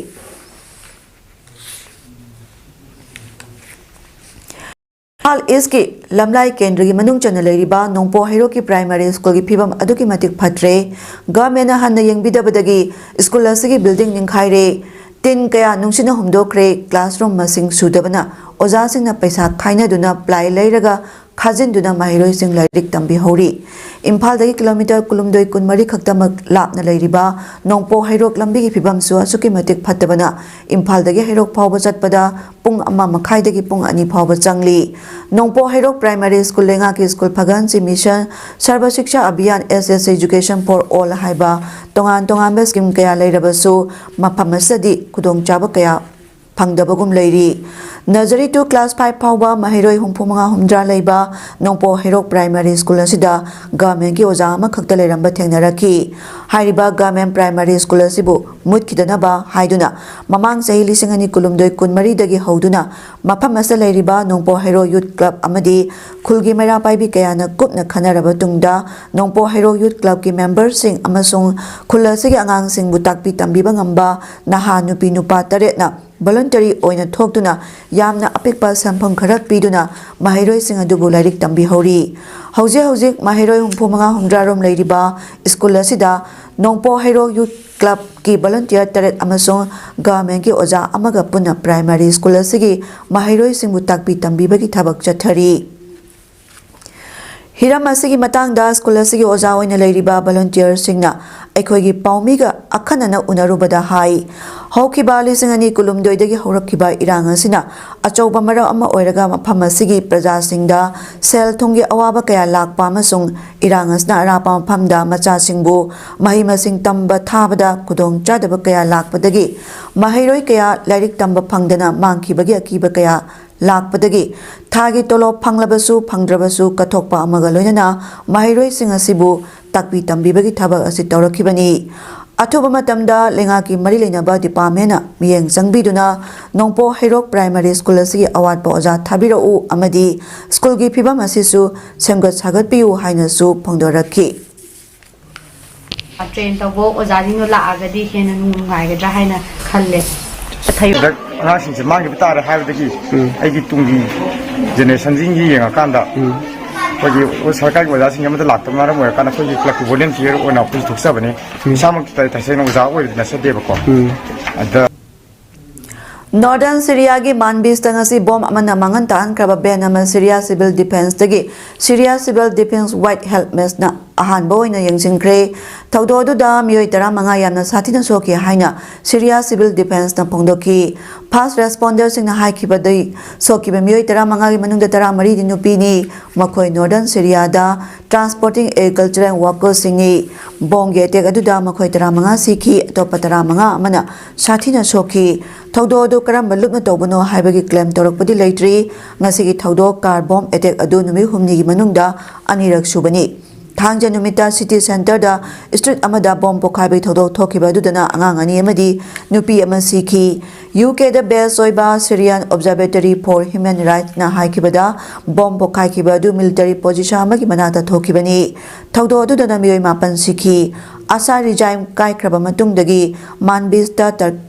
ꯏꯝꯐꯥꯜ ꯏꯁꯀꯤ ꯂꯝꯂꯥꯏ ꯀꯦꯟꯗ꯭ꯔꯒꯤ ꯃꯅꯨꯡ ꯆꯟꯅ ꯂꯩꯔꯤꯕ ꯅꯣꯡꯄꯣꯛ ꯍꯩꯔꯣꯛꯀꯤ ꯄ꯭ꯔꯥꯏꯃꯥꯔꯤ ꯁ꯭ꯀꯨꯜꯒꯤ ꯐꯤꯕꯝ ꯑꯗꯨꯛꯀꯤ ꯃꯇꯤꯛ ꯐꯠꯇ꯭ꯔꯦ꯫ ꯒꯚꯔꯟꯃꯦꯟꯅ ꯍꯟꯅ ꯌꯦꯡꯕꯤꯗꯕꯗꯒꯤ ꯁ꯭ꯀꯨꯜ ꯑꯁꯤꯒꯤ ꯕꯤꯜꯗꯤꯡ ꯅꯤꯡꯈꯥꯏꯔꯦ, ꯇꯤꯟ ꯀꯌꯥ ꯅꯨꯡꯁꯤꯠꯅ ꯍꯨꯝꯗꯣꯛꯈ꯭ꯔꯦ, ꯀ꯭ꯂꯥꯁꯔꯨꯝ ꯃꯁꯤꯡ ꯁꯨꯗꯕꯅ ꯑꯣꯖꯥꯁꯤꯡꯅ ꯄꯩꯁꯥ ꯈꯥꯏꯅꯗꯨꯅ ꯄ꯭ꯂꯥꯏ ꯂꯩꯔꯒ ꯈꯥꯖꯤꯟꯗꯨꯅ ꯃꯍꯩꯔꯣꯏꯁꯤꯡ ꯂꯥꯏꯔꯤꯛ ꯇꯝꯕꯤꯍꯧꯔꯤ꯫ ꯏꯝꯐꯥꯜꯗꯒꯤ ꯀꯤꯂꯣꯃꯤꯇꯔ ꯀꯨꯟꯍꯨꯝꯗꯣꯏ ꯀꯨꯟꯃꯔꯤ ꯈꯛꯇꯃꯛ ꯂꯥꯞꯅ ꯂꯩꯔꯤꯕ ꯅꯣꯡꯄꯣꯛ ꯍꯩꯔꯣꯛ ꯂꯝꯕꯤꯒꯤ ꯐꯤꯕꯝꯁꯨ ꯑꯁꯨꯛꯀꯤ ꯃꯇꯤꯛ ꯐꯠꯇꯕꯅ ꯏꯝꯐꯥꯜꯗꯒꯤ ꯍꯩꯔꯣꯛ ꯐꯥꯎꯕ ꯆꯠꯄꯗ ꯄꯨꯡ ꯑꯃ ꯃꯈꯥꯏꯗꯒꯤ ꯄꯨꯡ ꯑꯅꯤ ꯐꯥꯎꯕ ꯆꯪꯂꯤ꯫ ꯅꯣꯡꯄꯣꯛ ꯍꯩꯔꯣꯛ ꯄ꯭ꯔꯥꯏꯃꯥꯔꯤ ꯁ꯭ꯀꯨꯜ ꯂꯩꯉꯥꯛꯀꯤ ꯁ꯭ꯀꯨꯜ ꯐꯒꯟꯁꯤ ꯃꯤꯁꯟ, ꯁꯔꯕ ꯁꯤꯛꯁꯥ ꯑꯚꯤꯌꯥꯟ, ꯑꯦꯁ ꯑꯦꯁ ꯑꯦꯖꯨꯀꯦꯁꯟ ꯐꯣꯔ ꯑꯣꯜ ꯍꯥꯏꯕ ꯇꯣꯉꯥꯟ ꯇꯣꯉꯥꯟꯕ ꯁ꯭ꯀꯤꯝ ꯀꯌꯥ ꯂꯩꯔꯕꯁꯨ ꯃꯐꯝ ꯑꯁꯤꯗꯗꯤ ꯈꯨꯗꯣꯡꯆꯥꯕ ꯀꯌꯥ ꯐꯪꯗꯕꯒꯨꯝ ꯂꯩꯔꯤ꯫ ꯅꯔꯖꯔꯤ ꯇꯨ ꯀ꯭ꯂꯥꯁ ꯐꯥꯏꯚ ꯐꯥꯎꯕ ꯃꯍꯩꯔꯣꯏ ꯍꯨꯝꯐꯨ ꯃꯉꯥ ꯍꯨꯝꯗ꯭ꯔꯥ ꯂꯩꯕ ꯅꯣꯡꯄꯣꯛ ꯍꯩꯔꯣꯛ ꯄ꯭ꯔꯥꯏꯃꯥꯔꯤ ꯁ꯭ꯀꯨꯜ ꯑꯁꯤꯗ ꯒꯚꯔꯟꯃꯦꯟꯠꯀꯤ ꯑꯣꯖꯥ ꯑꯃꯈꯛꯇ ꯂꯩꯔꯝꯕ ꯊꯦꯡꯅꯔꯛꯈꯤ꯫ ꯍꯥꯏꯔꯤꯕ ꯒꯚꯔꯟꯃꯦꯟꯠ ꯄ꯭ꯔꯥꯏꯃꯥꯔꯤ ꯁ꯭ꯀꯨꯜ ꯑꯁꯤꯕꯨ ꯃꯨꯠꯈꯤꯗꯅꯕ ꯍꯥꯏꯗꯨꯅ ꯃꯃꯥꯡ ꯆꯍꯤ ꯂꯤꯁꯤꯡ ꯑꯅꯤ ꯀꯨꯟꯍꯨꯝꯗꯣꯏ ꯀꯨꯟꯃꯔꯤꯗꯒꯤ ꯍꯧꯗꯨꯅ ꯃꯐꯝ ꯑꯁꯤꯗ ꯂꯩꯔꯤꯕ ꯅꯣꯡꯄꯣꯛ ꯍꯩꯔꯣꯛ ꯌꯨꯠ ꯀ꯭ꯂꯕ ꯑꯃꯗꯤ ꯈꯨꯜꯒꯤ ꯃꯩꯔꯥ ꯄꯥꯏꯕꯤ ꯀꯌꯥꯅ ꯀꯨꯞꯅ ꯈꯟꯅꯔꯕ ꯇꯨꯡꯗ ꯅꯣꯡꯄꯣꯛ ꯍꯩꯔꯣꯛ ꯌꯨꯠ ꯀ꯭ꯂꯕꯀꯤ ꯃꯦꯝꯕꯔꯁꯤꯡ ꯑꯃꯁꯨꯡ ꯈꯨꯜ ꯑꯁꯤꯒꯤ ꯑꯉꯥꯡꯁꯤꯡꯕꯨ ꯇꯥꯛꯄꯤ ꯇꯝꯕꯤꯕ ꯉꯝꯕ ꯅꯍꯥ ꯅꯨꯄꯤ ꯅꯨꯄꯥ ꯇꯔꯦꯠꯅ ꯚꯣꯂꯨꯟꯇꯔꯤ ꯑꯣꯏꯅ ꯊꯣꯛꯇꯨꯅ ꯌꯥꯝꯅ ꯑꯄꯤꯛꯄ ꯁꯦꯟꯐꯝ ꯈꯔ ꯄꯤꯗꯨꯅ ꯃꯍꯩꯔꯣꯏꯁꯤꯡ ꯑꯗꯨꯕꯨ ꯂꯥꯏꯔꯤꯛ ꯇꯝꯕꯤꯍꯧꯔꯤ꯫ ꯍꯧꯖꯤꯛ ꯍꯧꯖꯤꯛ ꯃꯍꯩꯔꯣꯏ ꯍꯨꯝꯐꯨ ꯃꯉꯥ ꯍꯨꯝꯗ꯭ꯔꯥ ꯔꯣꯝ ꯂꯩꯔꯤꯕ ꯁ꯭ꯀꯨꯜ ꯑꯁꯤꯗ ꯅꯣꯡꯄꯣꯛ ꯍꯩꯔꯣꯛ ꯌꯨꯊ ꯀ꯭ꯂꯕꯀꯤ ꯚꯣꯂꯨꯟꯇꯤꯌꯔ ꯇꯔꯦꯠ ꯑꯃꯁꯨꯡ ꯒꯚꯔꯟꯃꯦꯟꯠꯀꯤ ꯑꯣꯖꯥ ꯑꯃꯒ ꯄꯨꯟꯅ ꯄ꯭ꯔꯥꯏꯃꯥꯔꯤ ꯁ꯭ꯀꯨꯜ ꯑꯁꯤꯒꯤ ꯃꯍꯩꯔꯣꯏꯁꯤꯡꯕꯨ ꯇꯥꯛꯄꯤ ꯇꯝꯕꯤꯕꯒꯤ ꯊꯕꯛ ꯆꯠꯊꯔꯤ꯫ ꯍꯤꯔꯝ ꯑꯁꯤꯒꯤ ꯃꯇꯥꯡꯗ ꯁ꯭ꯀꯨꯜ ꯑꯁꯤꯒꯤ ꯑꯣꯖꯥ ꯑꯣꯏꯅ ꯂꯩꯔꯤꯕ ꯚꯣꯂꯨꯟꯇꯤꯌꯔꯁꯤꯡꯅ ꯑꯩꯈꯣꯏꯒꯤ ꯄꯥꯎꯃꯤꯒ ꯑꯈꯟꯅꯅ ꯎꯅꯔꯨꯕꯗ ꯍꯥꯏ, ꯍꯧꯈꯤꯕ ꯂꯤꯁꯤꯡ ꯑꯅꯤ ꯀꯨꯟꯍꯨꯝꯗꯣꯏꯗꯒꯤ ꯍꯧꯔꯛꯈꯤꯕ ꯏꯔꯥꯡ ꯑꯁꯤꯅ ꯑꯆꯧꯕ ꯃꯔꯝ ꯑꯃ ꯑꯣꯏꯔꯒ ꯃꯐꯝ ꯑꯁꯤꯒꯤ ꯄ꯭ꯔꯖꯥꯁꯤꯡꯗ ꯁꯦꯜ ꯊꯨꯝꯒꯤ ꯑꯋꯥꯕ ꯀꯌꯥ ꯂꯥꯛꯄ ꯑꯃꯁꯨꯡ ꯏꯔꯥꯡ ꯑꯁꯤꯅ ꯑꯔꯥꯞꯄ ꯃꯐꯝꯗ ꯃꯆꯥꯁꯤꯡꯕꯨ ꯃꯍꯩ ꯃꯁꯤꯡ ꯇꯝꯕ ꯊꯥꯕꯗ ꯈꯨꯗꯣꯡꯆꯥꯗꯕ ꯀꯌꯥ ꯂꯥꯛꯄꯗꯒꯤ ꯃꯍꯩꯔꯣꯏ ꯀꯌꯥ ꯂꯥꯏꯔꯤꯛ ꯇꯝꯕ ꯐꯪꯗꯅ ꯃꯥꯡꯈꯤꯕꯒꯤ ꯑꯀꯤꯕ ꯀꯌꯥ ꯂꯥꯛꯄꯗꯒꯤ ꯊꯥꯒꯤ ꯇꯣꯂꯣꯞ ꯐꯪꯂꯕꯁꯨ ꯐꯪꯗ꯭ꯔꯕꯁꯨ ꯀꯠꯊꯣꯛꯄ ꯑꯃꯒ ꯂꯣꯏꯅꯅ ꯃꯍꯩꯔꯣꯏꯁꯤꯡ ꯑꯁꯤꯕꯨ ꯇꯥꯛꯄꯤ ꯇꯝꯕꯤꯕꯒꯤ ꯊꯕꯛ ꯑꯁꯤ ꯇꯧꯔꯛꯈꯤꯕꯅꯤ꯫ ꯑꯊꯨꯕ ꯃꯇꯝꯗ ꯂꯩꯉꯥꯛꯀꯤ ꯃꯔꯤ ꯂꯩꯅꯕ ꯗꯤꯄꯥꯔꯠꯃꯦꯟꯅ ꯃꯤꯠꯌꯦꯡ ꯆꯪꯕꯤꯗꯨꯅ ꯅꯣꯡꯄꯣꯛ ꯍꯩꯔꯣꯛ ꯄ꯭ꯔꯥꯏꯃꯥꯔꯤ ꯁ꯭ꯀꯨꯜ ꯑꯁꯤꯒꯤ ꯑꯋꯥꯠꯄ ꯑꯣꯖꯥ ꯊꯥꯕꯤꯔꯛꯎ ꯑꯃꯗꯤ ꯁ꯭ꯀꯨꯜꯒꯤ ꯐꯤꯕꯝ ꯑꯁꯤꯁꯨ ꯁꯦꯝꯒꯠ ꯁꯥꯒꯠꯄꯤꯌꯨ ꯍꯥꯏꯅꯁꯨ ꯐꯣꯡꯗꯣꯔꯛꯈꯤ꯫ ꯇ꯭ꯔꯦꯟ ꯇꯧꯕ ꯑꯣꯖꯥꯁꯤꯡꯗꯣ ꯂꯥꯛꯑꯒꯗꯤ ꯍꯦꯟꯅ ꯅꯨꯡꯉꯥꯏꯒꯗ꯭ꯔꯥ ꯍꯥꯏꯅ ꯈꯜꯂꯦ꯫ ꯍꯟꯗꯛ ꯑꯉꯥꯡꯁꯤꯡꯁꯦ ꯃꯥꯡꯈꯤꯕ ꯇꯥꯔꯦ ꯍꯥꯏꯕꯗꯒꯤ ꯑꯩꯒꯤ ꯇꯨꯡꯒꯤ ꯖꯦꯅꯦꯔꯦꯁꯟꯁꯤꯡꯒꯤ ꯌꯦꯡꯉꯀꯥꯟꯗ ꯑꯩꯈꯣꯏꯒꯤ ꯁꯔꯀꯥꯔꯒꯤ ꯑꯣꯖꯥꯁꯤꯡ ꯑꯃꯠꯇ ꯂꯥꯛꯇꯕ ꯃꯔꯝ ꯑꯣꯏꯔꯀꯥꯟꯗ ꯑꯩꯈꯣꯏꯒꯤ ꯀ꯭ꯂꯕꯀꯤ ꯚꯣꯂꯨꯟꯇꯤꯌꯔ ꯑꯣꯏꯅ ꯑꯩꯈꯣꯏꯁꯨ ꯊꯣꯛꯆꯕꯅꯤ꯫ ꯏꯁꯥꯃꯛꯇꯤ ꯇꯁꯦꯡꯅ ꯑꯣꯖꯥ ꯑꯣꯏꯕꯗꯤ ꯅꯠꯆꯗꯦꯕꯀꯣ꯫ ꯑꯗ ꯅꯣꯔꯗꯔꯟ ꯁꯤꯔꯤꯌꯥꯒꯤ ꯃꯥꯟꯕꯤꯁꯇ ꯉꯁꯤ ꯕꯣꯝ ꯑꯃꯅ ꯃꯥꯡꯍꯟ ꯇꯥꯛꯍꯟꯈ꯭ꯔꯕ ꯚꯦꯟ ꯑꯃ ꯁꯤꯔꯤꯌꯥ ꯁꯤꯚꯤꯜ ꯗꯤꯐꯦꯟꯁꯇꯒꯤ ꯁꯤꯔꯤꯌꯥ ꯁꯤꯚꯤꯜ ꯗꯤꯐꯦꯟꯁ ꯋꯥꯏꯠ ꯍꯦꯜꯃꯦꯠꯁꯅ ꯑꯍꯥꯟꯕ ꯑꯣꯏꯅ ꯌꯦꯡꯁꯤꯟꯈ꯭ꯔꯦ꯫ ꯊꯧꯗꯣꯛ ꯑꯗꯨꯗ ꯃꯤꯑꯣꯏ ꯇꯔꯥꯃꯉꯥ ꯌꯥꯝꯅ ꯁꯥꯊꯤꯅ ꯁꯣꯛꯈꯤ ꯍꯥꯏꯅ ꯁꯤꯔꯤꯌꯥ ꯁꯤꯚꯤꯜ ꯗꯤꯐꯦꯟꯁꯅ ꯐꯣꯡꯗꯣꯛꯈꯤ꯫ ꯐꯥꯔꯁ ꯔꯦꯁꯄꯣꯟꯗꯔꯁꯤꯡꯅ ꯍꯥꯏꯈꯤꯕꯗꯩ ꯁꯣꯛꯈꯤꯕ ꯃꯤꯑꯣꯏ ꯇꯔꯥꯃꯉꯥꯒꯤ ꯃꯅꯨꯡꯗ ꯇꯔꯥꯃꯔꯤꯗꯤ ꯅꯨꯄꯤꯅꯤ꯫ ꯃꯈꯣꯏ ꯅꯣꯔꯗꯔꯟ ꯁꯤꯔꯤꯌꯥꯗ ꯇ꯭ꯔꯥꯟꯁꯄꯣꯔꯇꯤꯡ ꯑꯦꯒ꯭ꯔꯤꯀꯜꯆꯔꯦꯜ ꯋꯥꯔꯀꯔꯁꯤꯡꯅꯤ꯫ ꯕꯣꯝꯒꯤ ꯑꯦꯇꯦꯛ ꯑꯗꯨꯗ ꯃꯈꯣꯏ ꯇꯔꯥꯃꯉꯥ ꯁꯤꯈꯤ, ꯑꯇꯣꯞꯄ ꯇꯔꯥꯃꯉꯥ ꯑꯃꯅ ꯁꯥꯊꯤꯅ ꯁꯣꯛꯈꯤ꯫ ꯊꯧꯗꯣꯛ ꯑꯗꯨ ꯀꯔꯝꯕ ꯂꯨꯞꯅ ꯇꯧꯕꯅꯣ ꯍꯥꯏꯕꯒꯤ ꯀ꯭ꯂꯦꯝ ꯇꯧꯔꯛꯄꯗꯤ ꯂꯩꯇ꯭ꯔꯤ꯫ ꯉꯁꯤꯒꯤ ꯊꯧꯗꯣꯛ ꯀꯥꯔ ꯕꯣꯝ ꯑꯦꯇꯦꯛ ꯑꯗꯨ ꯅꯨꯃꯤꯠ ꯍꯨꯝꯅꯤꯒꯤ ꯃꯅꯨꯡꯗ ꯑꯅꯤꯔꯛ ꯁꯨꯕꯅꯤ꯫ ꯊꯥꯡꯖ ꯅꯨꯃꯤꯠꯇ ꯁꯤꯇꯤ ꯁꯦꯟꯇꯔꯗ ꯁ꯭ꯇ꯭ꯔꯤꯠ ꯑꯃꯗ ꯕꯣꯝ ꯄꯣꯈꯥꯏꯕꯒꯤ ꯊꯧꯗꯣꯛ ꯊꯣꯛꯈꯤꯕ ꯑꯗꯨꯗꯅ ꯑꯉꯥꯡ ꯑꯅꯤ ꯑꯃꯗꯤ ꯅꯨꯄꯤ ꯑꯃ ꯁꯤꯈꯤ꯫ ꯌꯨ ꯀꯦꯗ ꯕꯦꯁ ꯑꯣꯏꯕ Syrian Observatory for Human Rightsꯅ ꯍꯥꯏꯈꯤꯕꯗ ꯕꯣꯝ ꯄꯣꯈꯥꯏꯈꯤꯕ ꯑꯗꯨ ꯃꯤꯂꯤꯇꯔꯤ ꯄꯣꯖꯤꯁꯟ ꯑꯃꯒꯤ ꯃꯅꯥꯛꯇ ꯊꯣꯛꯈꯤꯕꯅꯤ꯫ ꯊꯧꯗꯣꯛ ꯑꯗꯨꯗꯅ ꯃꯤꯑꯣꯏ ꯃꯥꯄꯟ ꯁꯤꯈꯤ꯫ ꯑꯁꯥꯗ ꯔꯤꯖꯥꯏꯝ ꯀꯥꯏꯈ꯭ꯔꯕ ꯃꯇꯨꯡꯗꯒꯤ ꯃꯥꯟꯕꯤꯁꯇ ꯇꯔ-,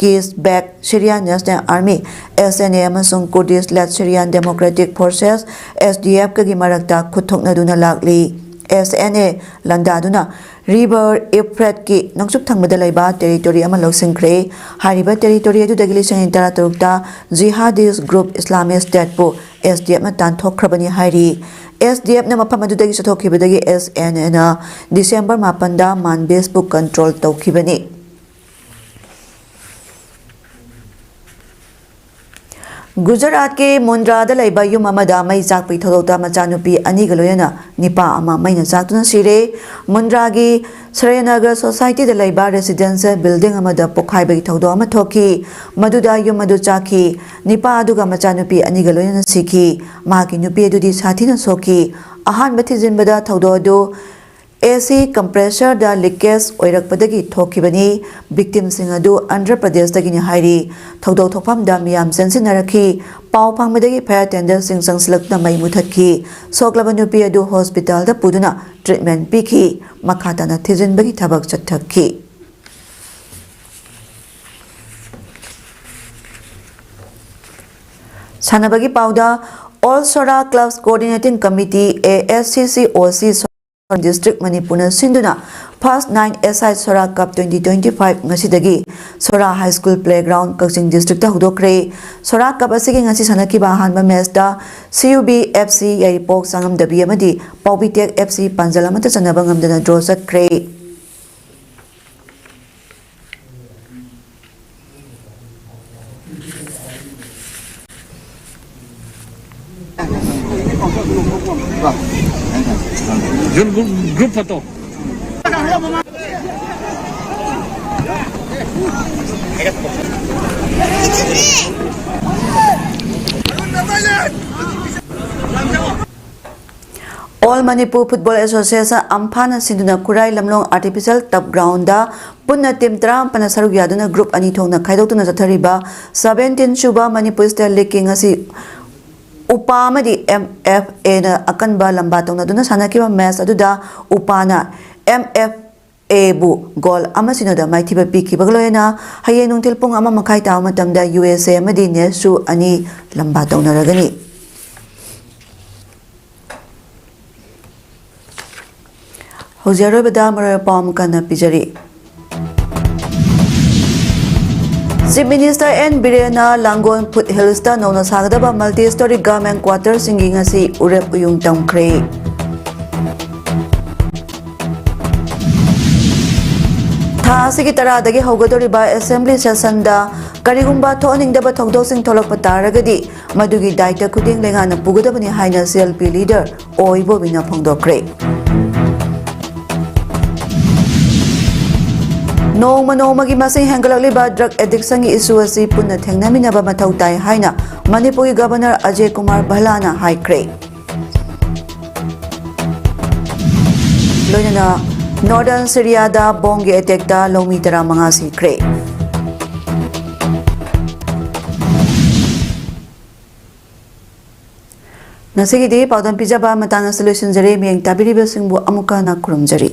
Turkish backed Syrian National Army, S N A, ꯑꯃꯁꯨꯡ Kurdish led Syrian Democratic Forces, S D F ꯀꯒꯤ ꯃꯔꯛꯇ ꯈꯨꯠꯊꯣꯛꯅꯗꯨꯅ ꯂꯥꯛꯂꯤ꯫ S N A ꯂꯥꯟꯗꯥꯗꯨꯅ River Euphrates ꯀꯤ ꯅꯣꯡꯆꯨꯞ ꯊꯪꯕꯗ ꯂꯩꯕ territory ꯑꯃ ꯂꯧꯁꯤꯟꯈ꯭ꯔꯦ꯫ ꯍꯥꯏꯔꯤꯕ territory ꯑꯗꯨꯗꯒꯤ ꯂꯤꯁꯤꯡ ꯑꯅꯤ ꯇꯔꯥꯇꯔꯨꯛꯇ jihadist group Islamic State ꯄꯨ S D F ꯅ ꯇꯥꯟꯊꯣꯛꯈ꯭ꯔꯕꯅꯤ ꯍꯥꯏꯔꯤ꯫ S D F ꯅ ꯃꯐꯝ ꯑꯗꯨꯗꯒꯤ ꯆꯠꯊꯣꯛꯈꯤꯕꯗꯒꯤ S N A ꯅ December ꯃꯥꯄꯟꯗ Manbij ꯄꯨ control ꯇꯧꯈꯤꯕꯅꯤ꯫ ꯒꯨꯖꯔꯥꯠꯀꯤ ꯃꯨꯟꯗ꯭ꯔꯥꯗ ꯂꯩꯕ ꯌꯨꯝ ꯑꯃꯗ ꯃꯩ ꯆꯥꯛꯄꯒꯤ ꯊꯧꯗꯣꯛꯇ ꯃꯆꯥꯅꯨꯄꯤ ꯑꯅꯤꯒ ꯂꯣꯏꯅꯅ ꯅꯤꯄꯥ ꯑꯃ ꯃꯩꯅ ꯆꯥꯛꯇꯨꯅ ꯁꯤꯔꯦ꯫ ꯃꯨꯟꯗ꯭ꯔꯥꯒꯤ ꯁ꯭ꯔꯦꯅꯒꯔ ꯁꯣꯁꯥꯏꯇꯤꯗ ꯂꯩꯕ residential building ꯑꯃꯗ ꯄꯣꯈꯥꯏꯕꯒꯤ ꯊꯧꯗꯣꯛ ꯑꯃ ꯊꯣꯛꯈꯤ꯫ ꯃꯗꯨꯗ ꯌꯨꯝ ꯑꯗꯨ ꯆꯥꯛꯈꯤ꯫ ꯅꯤꯄꯥ ꯑꯗꯨꯒ ꯃꯆꯥꯅꯨꯄꯤ ꯑꯅꯤꯒ ꯂꯣꯏꯅꯅ ꯁꯤꯈꯤ꯫ ꯃꯍꯥꯛꯀꯤ ꯅꯨꯄꯤ ꯑꯗꯨꯗꯤ ꯁꯥꯊꯤꯅ ꯁꯣꯛꯈꯤ꯫ ꯑꯍꯥꯟꯕ ꯊꯤꯖꯤꯟꯕꯗ ꯊꯧꯗꯣꯛ ꯑꯗꯨ A C compressor the leakage ꯑꯣꯏꯔꯛꯄꯗꯒꯤ ꯊꯣꯛꯈꯤꯕꯅꯤ꯫ Victim ꯁꯤꯡ ꯑꯗꯨ ꯑꯟꯙ꯭ꯔ ꯄ꯭ꯔꯗꯦꯁꯇꯒꯤꯅꯤ ꯍꯥꯏꯔꯤ꯫ ꯊꯧꯗꯣꯛ ꯊꯣꯛꯐꯝꯗ ꯃꯤꯌꯥꯝ ꯆꯦꯟꯁꯤꯟꯅꯔꯛꯈꯤ꯫ ꯄꯥꯎ ꯐꯪꯕꯗꯒꯤ fire tender ꯁꯤꯡ ꯆꯪꯁꯤꯜꯂꯛꯇꯨꯅ ꯃꯩ ꯃꯨꯊꯠꯈꯤ꯫ ꯁꯣꯛꯂꯕ ꯅꯨꯄꯤ ꯑꯗꯨ hospital ꯗ ꯄꯨꯗꯨꯅ treatment ꯄꯤꯈꯤ꯫ ꯃꯈꯥ ꯇꯥꯅ ꯊꯤꯖꯤꯟꯕꯒꯤ ꯊꯕꯛ ꯆꯠꯊꯈꯤ꯫ ꯁꯥꯟꯅꯕꯒꯤ ꯄꯥꯎꯗ, All Sora Clubs Coordinating Committee, A S C C O C, District ꯃꯅꯤꯄꯨꯔꯅ ꯁꯤꯟꯗꯨꯅ First Nine S I Sora Cup twenty twenty-five ꯉꯁꯤꯗꯒꯤ Sora High School Playground, ꯀꯛꯆꯤꯡ district ꯇ ꯍꯧꯗꯣꯛꯈ꯭ꯔꯦ꯫ Sora Cup ꯑꯁꯤꯒꯤ ꯉꯁꯤ ꯁꯥꯟꯅꯈꯤꯕ ꯑꯍꯥꯟꯕ match ꯇ C U B F C ꯌꯥꯏꯔꯤꯄꯣꯛ ꯆꯥꯉꯝꯗꯕꯤ ꯑꯃꯗꯤ ꯄꯥꯎꯕꯤ Tech F C ꯄꯥꯟꯖꯜ ꯑꯃꯠꯇ ꯆꯟꯅꯕ ꯉꯝꯗꯅ draw ꯆꯠꯈ꯭ꯔꯦ꯫ Group, group photo. All Manipur Football Association, ꯑꯝꯐꯥꯅ ꯁꯤꯟꯗꯨꯅ ꯈꯨꯔꯥꯏ ꯂꯝꯂꯣꯡ Artificial Turf Ground ꯗ ꯄꯨꯟꯅ team ꯇꯔꯥꯃꯥꯄꯟꯅ ꯁꯔꯨꯛ ꯌꯥꯗꯨꯅ group ꯑꯅꯤ ꯊꯣꯛꯅ ꯈꯥꯏꯗꯣꯛꯇꯨꯅ ꯆꯠꯊꯔꯤꯕ seventeen ꯁꯨꯕ Manipur State League ꯀꯤ ꯉꯁꯤ ꯎꯄꯥ ꯑꯃꯗꯤ M F A ꯅ ꯑꯀꯟꯕ ꯂꯝꯕꯥ ꯇꯧꯅꯗꯨꯅ ꯁꯥꯟꯅꯈꯤꯕ match ꯑꯗꯨꯗ ꯎꯄꯥꯅ M F ꯑꯦꯕꯨ ꯒꯣꯜ ꯑꯃ ꯁꯤꯅꯣꯗ ꯃꯥꯏꯊꯤꯕ ꯄꯤꯈꯤꯕꯒ ꯂꯣꯏꯅꯅ ꯍꯌꯦꯡ ꯅꯨꯡꯊꯤꯜ ꯄꯨꯡ ꯑꯃ ꯃꯈꯥꯏ ꯇꯥꯕ ꯃꯇꯝꯗ ꯌꯨ ꯑꯦꯁ ꯑꯦ ꯑꯃꯗꯤ ꯅꯦꯁꯨ ꯑꯅꯤ ꯂꯝꯕꯥ ꯇꯧꯅꯔꯒꯅꯤ꯫ ꯍꯧꯖꯤꯛ ꯑꯔꯣꯏꯕꯗ ꯃꯔꯨꯑꯣꯏꯕ ꯄꯥꯎ ꯑꯃꯨꯛ ꯍꯟꯅ ꯄꯤꯖꯔꯤ꯫ Chief Minister ꯑꯦꯟ ꯕꯤꯔꯦꯟꯅ ꯂꯥꯡꯒꯣꯜ foothill ꯇ ꯅꯧꯅ ꯁꯥꯒꯗꯕ multi story government quarter ꯁꯤꯡꯒꯤ ꯉꯁꯤ ꯎꯔꯦꯞ ꯎꯌꯨꯡ ꯇꯝꯈ꯭ꯔꯦ꯫ ꯊꯥ ꯑꯁꯤꯒꯤ ꯇꯔꯥꯗꯒꯤ ꯍꯧꯒꯗꯧꯔꯤꯕ assembly session ꯗ ꯀꯔꯤꯒꯨꯝꯕ ꯊꯣꯛꯍꯟꯅꯤꯡꯗꯕ ꯊꯧꯗꯣꯛꯁꯤꯡ ꯊꯣꯛꯂꯛꯄ ꯇꯥꯔꯒꯗꯤ ꯃꯗꯨꯒꯤ ꯗꯥꯏꯇ ꯈꯨꯗꯤꯡ ꯂꯩꯉꯥꯛꯅ ꯄꯨꯒꯗꯕꯅꯤ ꯍꯥꯏꯅ C L P leader ꯑꯣ ꯏꯕꯣꯕꯤꯅ ꯐꯣꯡꯗꯣꯛꯈ꯭ꯔꯦ꯫ ꯅꯣꯡꯃ ꯅꯣꯡꯃꯒꯤ ꯃꯁꯤꯡ ꯍꯦꯟꯒꯠꯂꯛꯂꯤꯕ drug addiction ꯒꯤ issue ꯑꯁꯤ ꯄꯨꯟꯅ ꯊꯦꯡꯅꯃꯤꯟꯅꯕ ꯃꯊꯧ ꯇꯥꯏ ꯍꯥꯏꯅ ꯃꯅꯤꯄꯨꯔꯒꯤ Governor ꯑꯖꯌ ꯀꯨꯃꯥꯔ ꯚꯜꯂꯥꯅ ꯍꯥꯏꯈ꯭ꯔꯦ꯫ ꯂꯣꯏꯅꯅ Northern Syria ꯗ ꯕꯣꯝꯒꯤ attack ꯇ ꯂꯧꯃꯤ ꯇꯔꯥꯃꯉꯥ ꯁꯤꯈ꯭ꯔꯦ꯫ ꯉꯁꯤꯒꯤꯗꯤ ꯄꯥꯎꯗꯝ ꯄꯤꯖꯕ ꯃꯇꯥꯡ ꯑꯁꯤꯗ ꯂꯣꯏꯁꯤꯟꯖꯔꯦ꯫ ꯃꯤꯠꯌꯦꯡ ꯇꯥꯕꯤꯔꯤꯕꯁꯤꯡꯕꯨ ꯑꯃꯨꯛꯀ ꯍꯟꯅ ꯈꯨꯔꯨꯝꯖꯔꯤ꯫